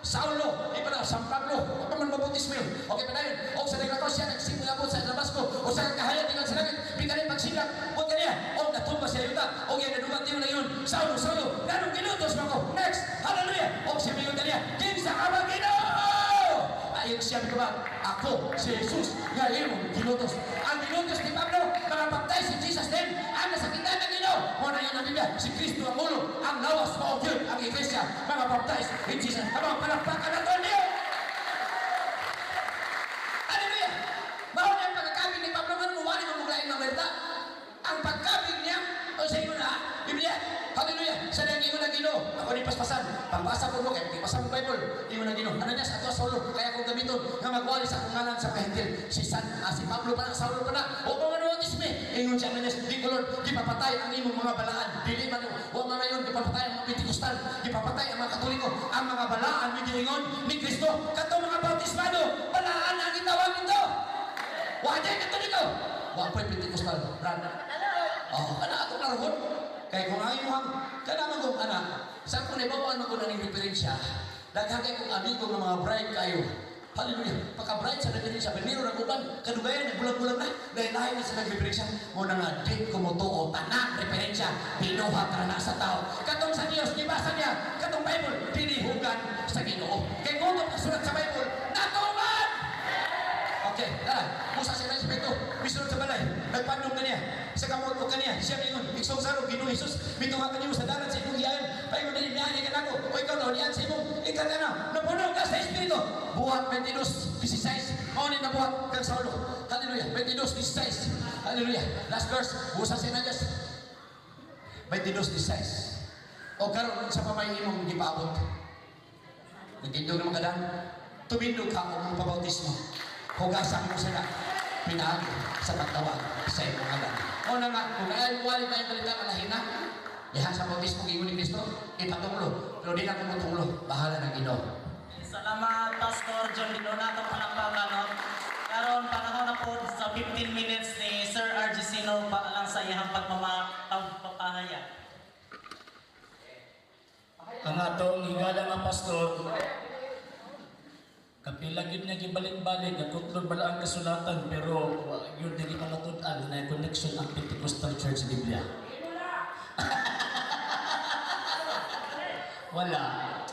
Saulo, di pa na, San Pablo, pa man mabautismo yun. Okay pa na yun. O sa naglatao siya, nagsimula po sa Damasco, o sa kahayat, ingon sa langit, bigyan pagsilak, o kaniya, o natumba siya yuta, o yan, nadugan tiyo na yun. Saulo, Saulo, ganong ginutos mo ko. Next, hallelujah. O siya mayon kaniya, kinsa ka ba Ginoo? Ayon siya ko ba, ako, si Jesus, nga imong ginutos. Ang ginutos ni Pablo, mga baptize in Jesus name, ang nasakitan ng Ginoo. Mo na yun ang Biblia, si Kristo ang ulo, ang lawas, mao gyud ang iglesia, mga baptize in Jesus. Ang palakpakan na niyo. Hallelujah! Mao na ang pagkakabig ni Pablo, nga muwali mo muglain ng balita. Ang pagkabig niya, o sa inyo na, Biblia, hallelujah, sa nang ingon ang Ginoo, ako ni paspasan, pagbasa po mo, kaya pagkibasa mo Bible, ingon ang Ginoo, ano niya sa ato Saulo, kaya akong gamiton, nga magwali sa akong ngalan sa kahintil, si si Pablo pa na, Saulo pa na, o kung ano isme, ingon siya Ananias, di ko Lord, gipapatay ang imong mga balaan, dili man, wa man ngayon, gipapatay ang mga Pentikostal, gipapatay ang mga Katoliko, ang mga balaan, ni giingon ni Kristo, katong mga bautismado, balaan ang gitawag nito. Wa jay Katoliko, wa po'y Pentikostal, brad. Oh, ana atong laruhon. Kay kung ang imong kana man kung anak, sa akong naibawan man ko na ning referensya, daghan kay kong amigo nga mga bride kayo. Hallelujah. Pagka-bride sa referensya, biniro na uban, kadugayan, nagbulag-bulag na, lahi-lahi na sa nagreferensya. Mo na nga, di ko motuo, tanang referensya, binuhat na sa tao. Katong sa Dios, gibasa niya, katong Bible, dinihugan sa Ginoo. Kay kung ito sulat sa Bible, natuman! Okay, tara. Musa siya respeto. Misunod sa balay. Nagpandong kaniya. Sa kamot ko kaniya. Siya mingon. Iksong saro, Ginoo Jesus. Mitunga kaniyo sa dalan sa imong giayon. Paingon din niya kanako. O ikaw na ulian sa imong. Ikaw na na. Napuno ka sa Espiritu. Buhat 22:16. Mao ni nabuhat kang Saulo. Hallelujah. 22:16. Hallelujah. Last verse. Busa sa Diyos. 22:16. O karon sa pamay imong gipaabot. Nagtindog naman ka daan. Tumindog ka o mong pabautismo. Hugasan mo sila. Pinaagi sa pagtawag sa imong ngalan. O na nga, kung ay wali pa yung balita kalahin na, diha sa bautismo giingon ni Kristo, ipatunglo. Pero di na ko mutunglo, bahala ng Ginoo. Salamat, Pastor John Donato palakpakan, no? Karon panahon na po sa 15 minutes ni Sir RG Sino pa lang sa iyang pagpapahayag. Ang atong higala nga pastor, kapila gyud niya gibalik-balik, nagkutlod bala ang kasulatan, pero yun dili pamatud-an na connection ang Pentecostal Church sa Biblia. Wala.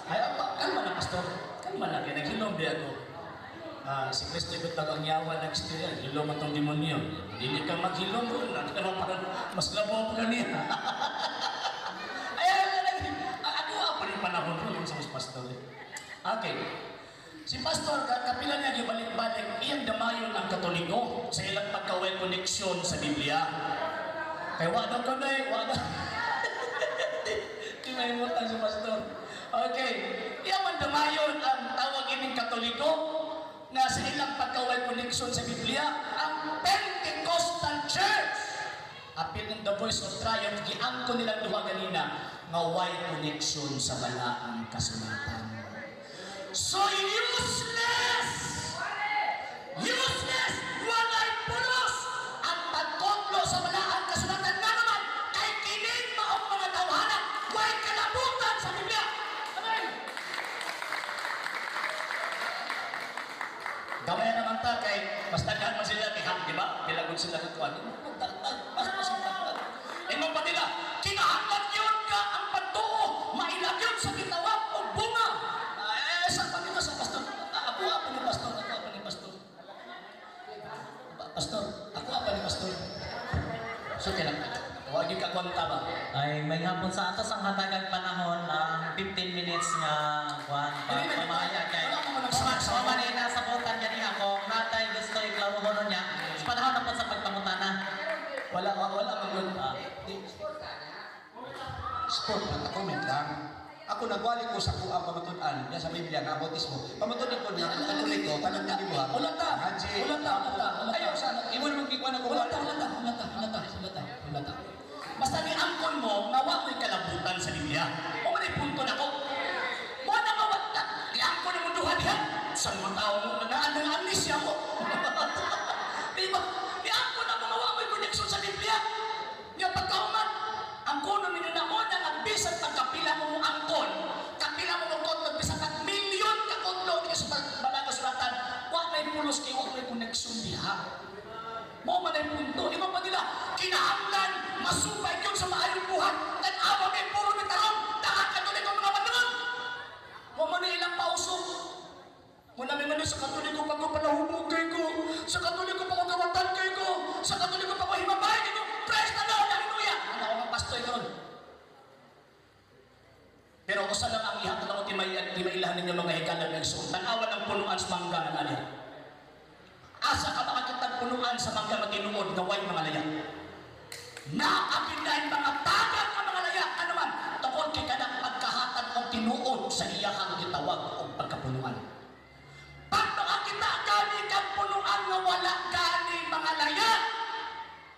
Ay, apa, kalma na pastor. Kalma na, kaya naghilom di ako. Si Kristo ibutag ang yawa nag-istorya, hilom atong demonyo. Dili ka maghilom ron, parang mas labaw pa kaniya. Ay, ako pa rin panahon ron sa mas pastor. Okay. Si Pastor, kapila niya gibalik-balik, iyang damayon ang Katoliko sa ilang pagka-well connection sa Biblia. Kaya wa daw kanay, wa daw. Di may imutan si Pastor. Okay. Iyang man damayon ang tawag ining Katoliko na sa ilang pagka-well connection sa Biblia, ang Pentecostal Church. Apil ng The Voice of Triumph, giangko nilang duha ganina nga why connection sa balaang kasulatan. So useless! Useless! Walay pulos! Ang pagkonglo sa balaang kasulatan nga naman kay kining maong mga tawhanan way kalabutan sa Biblia. Amen! Gamay naman ta kay mas daghan man sila kay di ba? Bilagon sila katuan. Ingon pa nila, kinahanglan yun ka ang pagtuo, mailag yun sa gitawag o bunga. Sa pamilya sa pastor, ako apa ni pastor, ako apa ni pastor. Pastor, ako apa ni pastor. So kailan wag yung kakwanta ba? Ay, may hapon sa atos ang hatagang panahon ang 15 minutes nga kuan pa pamahayag kay Wala mo nagsama sa man na sabutan kaniya kung natay gusto iklaruhonon niya. Comment lang. Ako nagwali ko sa kuang pamatud-an diya sa Biblia nga bautismo. Pamatud-an ko nga Katoliko tanang gibuhat. Wala ta. Haji. Wala ta, wala ta, wala ta. Ayaw sa imo naman gikuan ako. Wala ta, wala ta, wala ta, wala ta, wala ta, wala ta. Basta ni angkon mo, nga wa mo'y kalabutan sa Biblia. O man punto nako. Mo na nga wa ta, ni angkon mo duha diha. Sa mga tao mo, nang amnesia mo. Di ba? Ni angkon na mo nga wa mo'y connection sa Biblia. Nga pagkauman, ang kuno ninyo na mo na nga bisan pagkapila mo mo angkon, kapila mo mo kotlo, bisan pag milyon ka kotlo, di sa balaga sulatan, wa may pulos kay wa may connection diha. Mo man ay punto. Iba pa nila, kinahanglan, masupay yun sa maayong buhat. Tan-awa may puro ni tarong, nakakatuloy ang mga manood. Mo man ay ilang pausok. Muna may man sa Katoliko pa ko palahubog kay ko. Sa Katoliko pa ko gawatan kay ko. Sa Katoliko pa ko himabay kay ko. Praise the Lord! Hallelujah! Ano ako ng pastoy karon? Pero usa lang ang ihatag ako timailahan ninyo mga hikalan ng igsoon. Tan-awa ng punuan sa mangga ng alya. Asa ka makakitag punuan sa mangga matinuod nga way mga laya. Naapindahin mga tagat nga mga laya. Ano man? Tungod kay kanang pagkahatag og tinuod sa iyahang gitawag og pagkapunuan. Pag makakita gani kang punuan nga wala gani mga laya,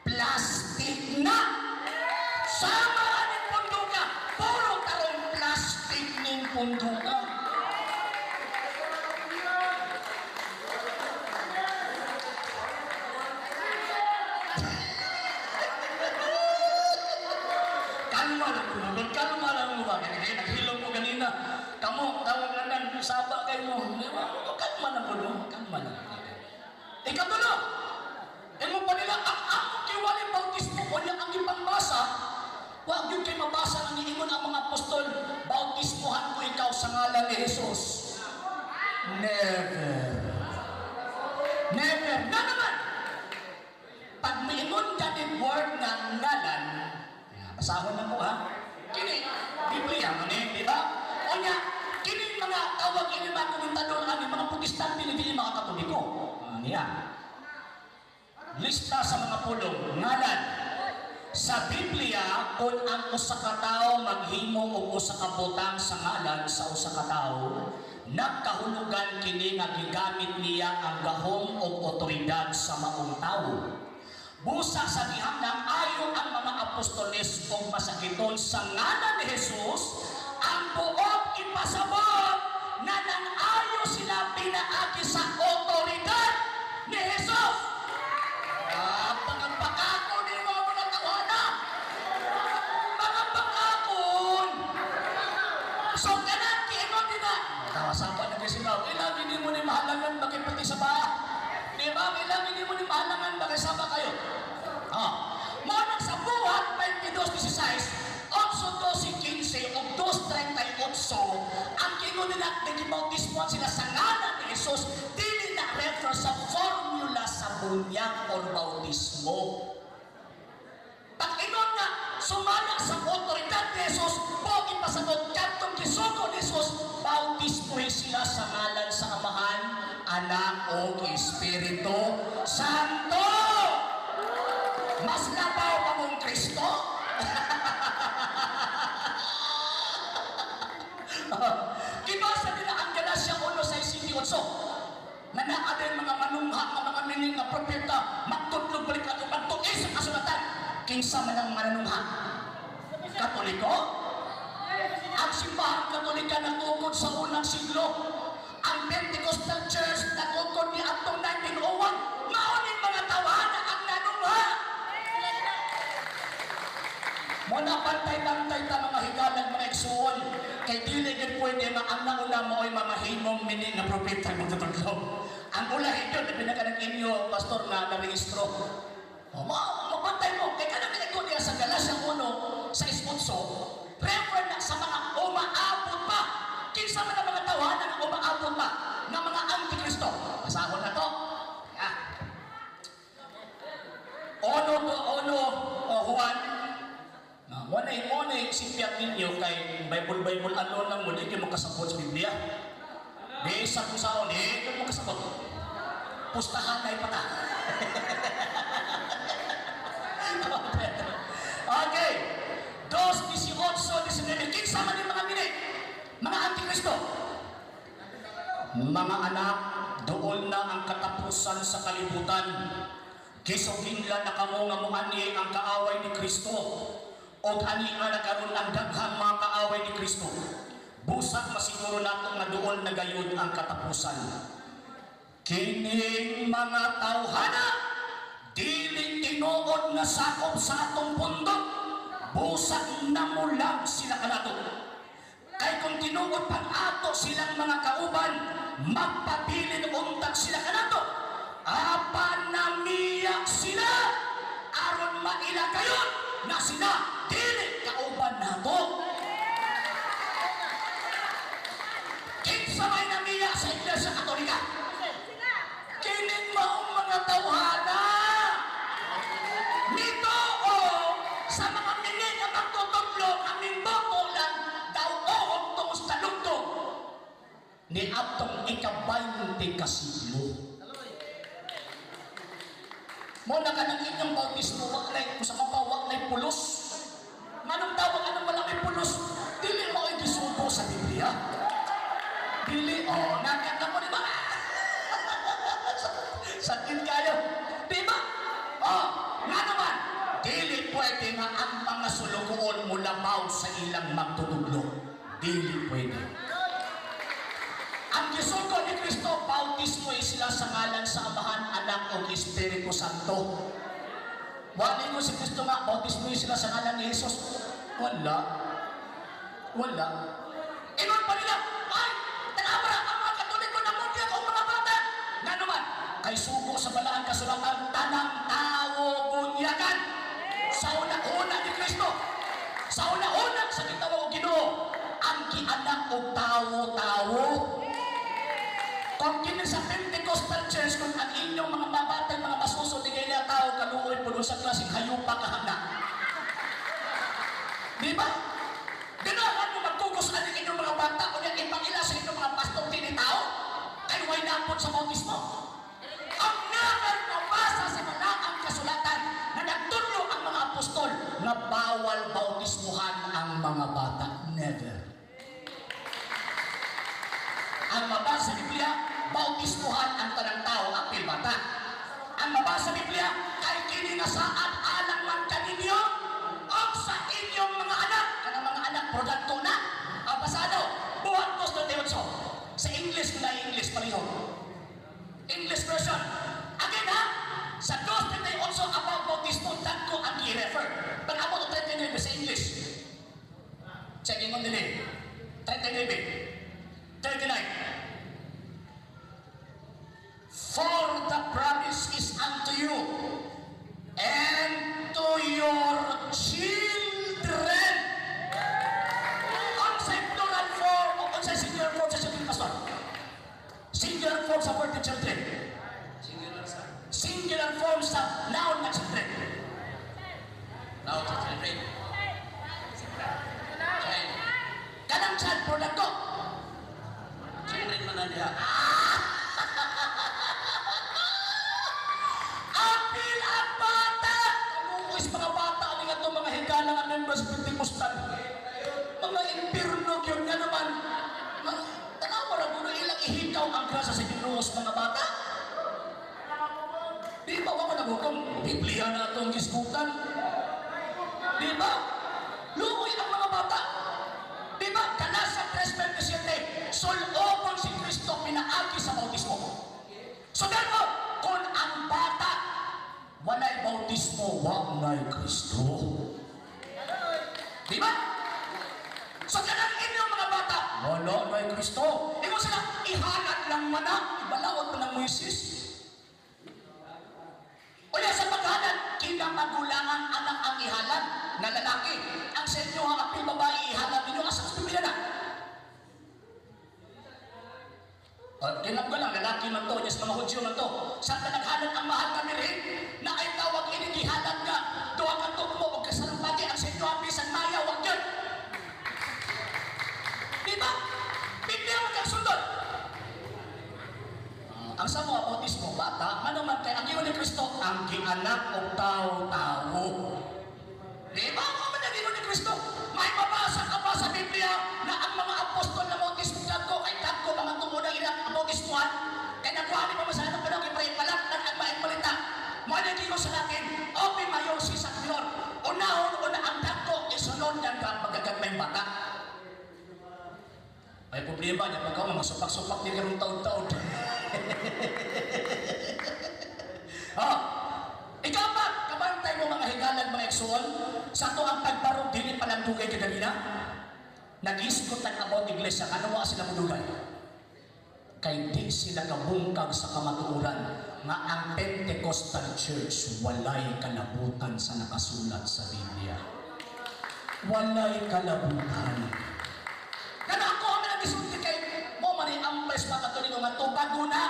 plastic na. Sama aning punduka, puro tarong plastic ning punduka. Kalma lang ko naman, kalma lang mo ba? Naghilom ko ganina. Kamo, tawag na nan, saba kayo mo. Kalma lang ko no, kalma lang. Ikatulo, imo pa nila, ang among kiwali bautismo, wala ang ipangbasa, wag yun kay mabasa ang iingon ang mga apostol, bautismohan ko ikaw sa ngalan ni Jesus. Never. Never. Na naman, pag miingon ka din word nga ngalan, basahon na ko ha, kini, Biblia man eh, di ba? O niya, kini mga tawag ini mga komentador ani mga Protestante ni dili mga Katoliko. Niya. Lista sa mga pulong, ngalan. Sa Biblia, kung ang usa ka tawo maghimo og usa ka butang sa ngalan sa usa ka tawo, nagkahulugan kini nga gigamit niya ang gahom og otoridad sa maong tawo. Busa sa gihamnang ayo ang mga apostoles og masakiton sa ngalan ni Jesus, ang buot ipasabot na nang-ayo sila pinaagi sa otoridad ni Jesus. Pagpakakon ni mga mga tawana. Mga pagkakon. So, kanan, kiingon din na. Tawa-sapa na kasi ba, kailangan hindi mo ni mahalangan bakit pati sa baa. Di ba? Kailangan hindi mo ni mahalangan bakit saba kayo. Maunang sa buhat, 22:16, 8:12:15, o 2:38, ang kingon nila, nagibautismuhan sila sa ngalan ni Jesus, dili na refer sa formula sa bunyag or bautismo. Pag ingon nga, sumala sa otoridad ni Jesus, buong ipasagot, kantong gisugo ni Jesus, bautismuhin sila sa ngalan sa Amahan, Anak, o Espiritu Santo! Mas labaw pa mong Kristo? Gibasa nila ang Galatia 1:6-8 na naa din mga manungha, nga mga mining nga propeta, magtudlog balik ato, magtuis sa kasulatan. Kinsa man ang mananungha? Katoliko? Ang simbahan Katolika natukod sa unang siglo. Ang Pentecostal Church natukod ni atong 1901. Mauning mga tawhana ang nanungha. Muna pantay-pantay ta mga higalan, mga igsuon. Kay dili gid pwede nga ang nauna mo ay mamahimong mini nga propeta magtutudlog. Ang ulahin yun, labi na ka ng inyo, pastor, nga narehistro. O, mapantay mo. Kay kanang nigo niya sa Galatia 1:6-8, refer na sa mga umaabot pa. Kinsa man ang mga tawanan nga umaabot pa ng mga Antikristo. Basahon na to. Yeah. Ono to ono o Juan. Mo na sipyat ninyo kay Bible Bible ano lang mo di kayo makasabot sa Biblia. Di sa kung saan di kayo makasabot. Pustahan na ipata. Okay. 2, 18, 19. Kinsa man yung mga mini? Mga Antikristo. Mga anak, doon na ang katapusan sa kalibutan. Gisuginlan na kamo nga muani ang kaaway ni Kristo. Og ani na karon ang daghang mga kaaway ni Kristo. Busak masiguro nato nga doon na gayud ang katapusan. Kining mga tawhana, dili tinuod nga sakop sa atong pundok, busak namulag sila kanato. Kay kung tinuod pag ato silang mga kauban, magpabilin untak sila kanato. Apan namiyak sila, aron maila kayon na sila dili kauban nato. Kinsa may namiyak sa Iglesia Katolika? Kining maong mga tawhana. Nito o sa mga mili nga magtutudlo aming boto lang daw oon tungos talugtog ni atong ika-20 ka siglo. Mo na ka ng inyong bautismo, wak na kung sa mapa, wak na pulos. Manong tawag anong malaki pulos? Dili mo ay gisugo sa Biblia. Dili, oh, nakita mo, di ba? Sakit kayo. Di ba? Oh, nga naman, dili pwede nga ang mga sulugoon mulabaw sa ilang magtutudlo. Dili pwede. Ang gisugo ni Kristo, bautismo sila sa ngalan sa Amahan, Anak o Espiritu Santo. Wala ko si Kristo nga, bautismo sila sa ngalan ni Jesus. Wala. Wala. Ingon pa nila, ay, tanawa ang mga Katoliko na munyag o mga bata. Nga naman, kay sugo sa balaan kasulatan, tanang tao bunyagan. Sa una-una ni Kristo, sa una-una sa gitawag og Ginoo, ang gianak og tawo-tawo. Kung kini sa Pentecostal Church, kung ang inyong mga mabatay, mga masuso, di kayo tao, kaluoy po sa klaseng hayupa kahana. Di ba? Ganahan mo magtugos ang inyong mga bata, o yung ipangila sa inyong mga pastor, tinitao, kay way napon sa bautismo. Ang never mabasa sa balaang kasulatan na nagtudlo ang mga apostol na bawal bautismuhan ang mga bata. Never. Ang mabasa sa Biblia, bautismuhan ang tanang tao, apil bata. Ang mabasa sa Biblia, kay kini nga saad alang man kaninyo o sa inyong mga anak. Kanang mga anak, produkto na. Ang pasado, buhat 2:38. Sa English, kung na English, palihog. English version. Again ha, sa 2:38 about bautismo, dagko ang i-refer. Pag-abot og 39 sa English. Checking on din 39. 39. For the promise is unto you and to your children. Ang sa plural form, o ang sa singular form sa children, Pastor. Singular form sa word children. Singular sa Singular form sa noun na children. Noun sa children. Child. Kanang child product ko. Children man na diha. Apil ang bata! Kaluoy sa mga bata, ani nga itong mga higala nga members Pentecostal. Mga impirno yun nga naman. Tanawa ra mo na ilang ihikaw ang grasa sa Ginoo sa mga bata. Di ba wa man naghukom? Biblia na itong gisgutan. Di ba? Luoy ang mga bata. Di ba? Galatians 3:27, sulobon si Kristo pinaagi sa bautismo. So therefore, kung ang bata walay bautismo, wa na'y Kristo. Di ba? So kanang inyong mga bata, wala na'y Kristo. Ingon sila, ihalat lang man na, ibalawag man ng Moises. Unya sa paghalat, kinamagulangan anak ang ihalat na lalaki. Ang sa inyo ang apil babae, ihalat ninyo, asa sa Biblia na? Kinap ko lang, lalaki man to, yes, mga Hudyo man to. Sa naghalat ang mahal kami rin, na ay tawag inigihalat nga, duha ka tukmo o kasarumpati, ang sa inyo ang bisan maya, wag yun. Di ba? Biblia mo kang sundot. Ang sa mga bautismo, bata, ano man kay ang giyon ni Kristo, ang gianak og tao-tao. Di ba? Ano man ang giyon ni Kristo? nga ang mga apostol na bautismo dagko kay dagko mga tungod ang ilang bautismuhan kay nakuha ni pamasahan ng panahon kay palaktan ang maayong balita. Mo na giingon sa Latin, ope mayor si minor. Unahon una ang dagko, isunod ang magagagmayng bata. May problema niya pagka mga supak-supak ni karong taon-taon. Oh, ikaw ba, kabantay mo mga higalan, mga igsoon, sa ato ang pagbarog dili pa lang dugay kaganina? Nag-isgot ang about iglesia, ano wa sila mudugay? Kay di sila kabungkag sa kamatuoran nga ang Pentecostal Church walay kalabutan sa nakasulat sa Biblia. Walay kalabutan. Kana ako ang nagisulti kay mo man ni ampres mga Katoliko nga tubago na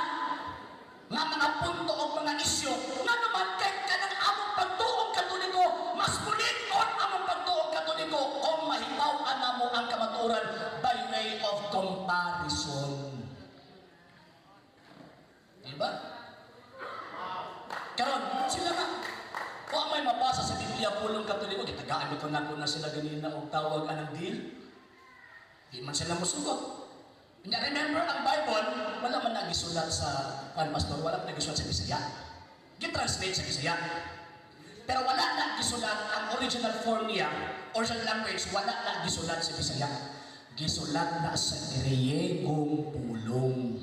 nga mga punto o mga isyu nga naman kay kanang among pagtuong Katoliko mas bulit-on among pagtuong Katoliko kung mahibaw-an namo ang kamatuoran by way of comparison. Diba? Karon sila nga wa may mabasa sa Biblia pulong Katoliko, gitagaan bitaw nako na sila ganina og tawag anang deal. Di man sila musugot. Nya remember ang Bible, wala man nagisulat sa pan pastor, wala man nagisulat sa Bisaya. Gi-translate sa Bisaya. Pero wala na gisulat ang original form niya, original language, wala na gisulat sa Bisaya. Gisulat na sa Griyegong pulong.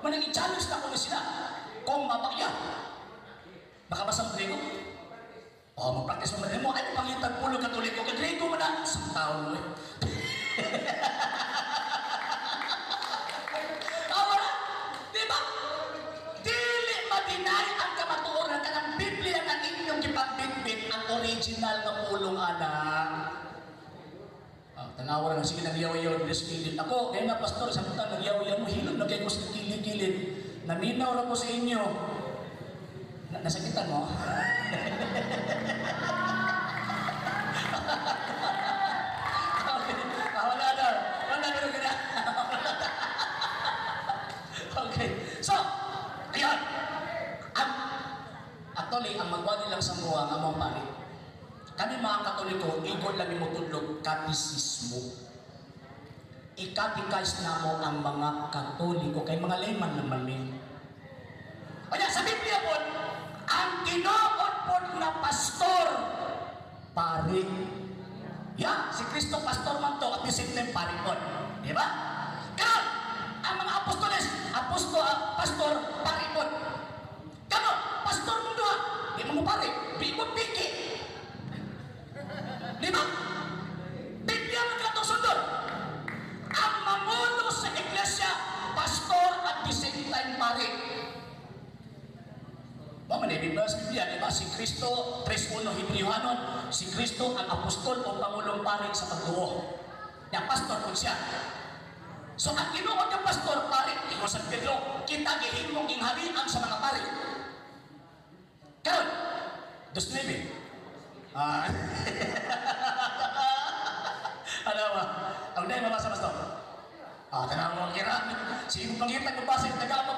Manang i-challenge na ko na sila kung mapakya. Makabasa mo Grego? O, mag-practice mo mo. Ay, pangitag pulong Katoliko. Kay Grego mo na. Isang taon mo eh. Tama na. Di ba? Dili ma-deny ang kamatuoran kanang Biblia nga inyong gipagbitbit ang original nga pulong ana. Ah, tanawa na sige nagyaw-yaw dili sa kilid. Ako, kaya nga pastor, sa butan nagyaw-yaw mo hilom na kay ko sa kilid-kilid. Naminaw ra ko sa inyo. Nasakitan mo? Okay. Ah, wala na. Wala na na. Okay. So, ayan. Ang, actually, ang magwali lang sa mga nga mga pari. Kami mga Katoliko, igol lang mo tudlog katisismo. Ikatikais na mo ang mga Katoliko, kay mga layman naman ni. Kaya sa Biblia po, ang tinuod po na pastor, pari. Ya, si Kristo pastor man to, at the same time pari po. Di ba? Karon, ang mga apostoles, apostol, pastor, pari po. Kamo, pastor mo duha, di mo mo pari, di mo piki. Di ba? Biblia man katong sundon. Ang mangulo sa iglesia, pastor at the same time pari. Ba man Biblia sa Biblia, di ba? Si Kristo, 3:1 Hebreo-hanon, si Kristo ang apostol o pangulong pari sa pagtuo. Ya pastor kun siya. So ang tinuod ng pastor pari, ingon San Pedro, kita gihimong gingharian sa mga pari. Karon, 2:9. Ah. Ano ba? Ang dahil mabasa pastor. Ah, tanaw mo kira. Sige pangita ko basa yung taga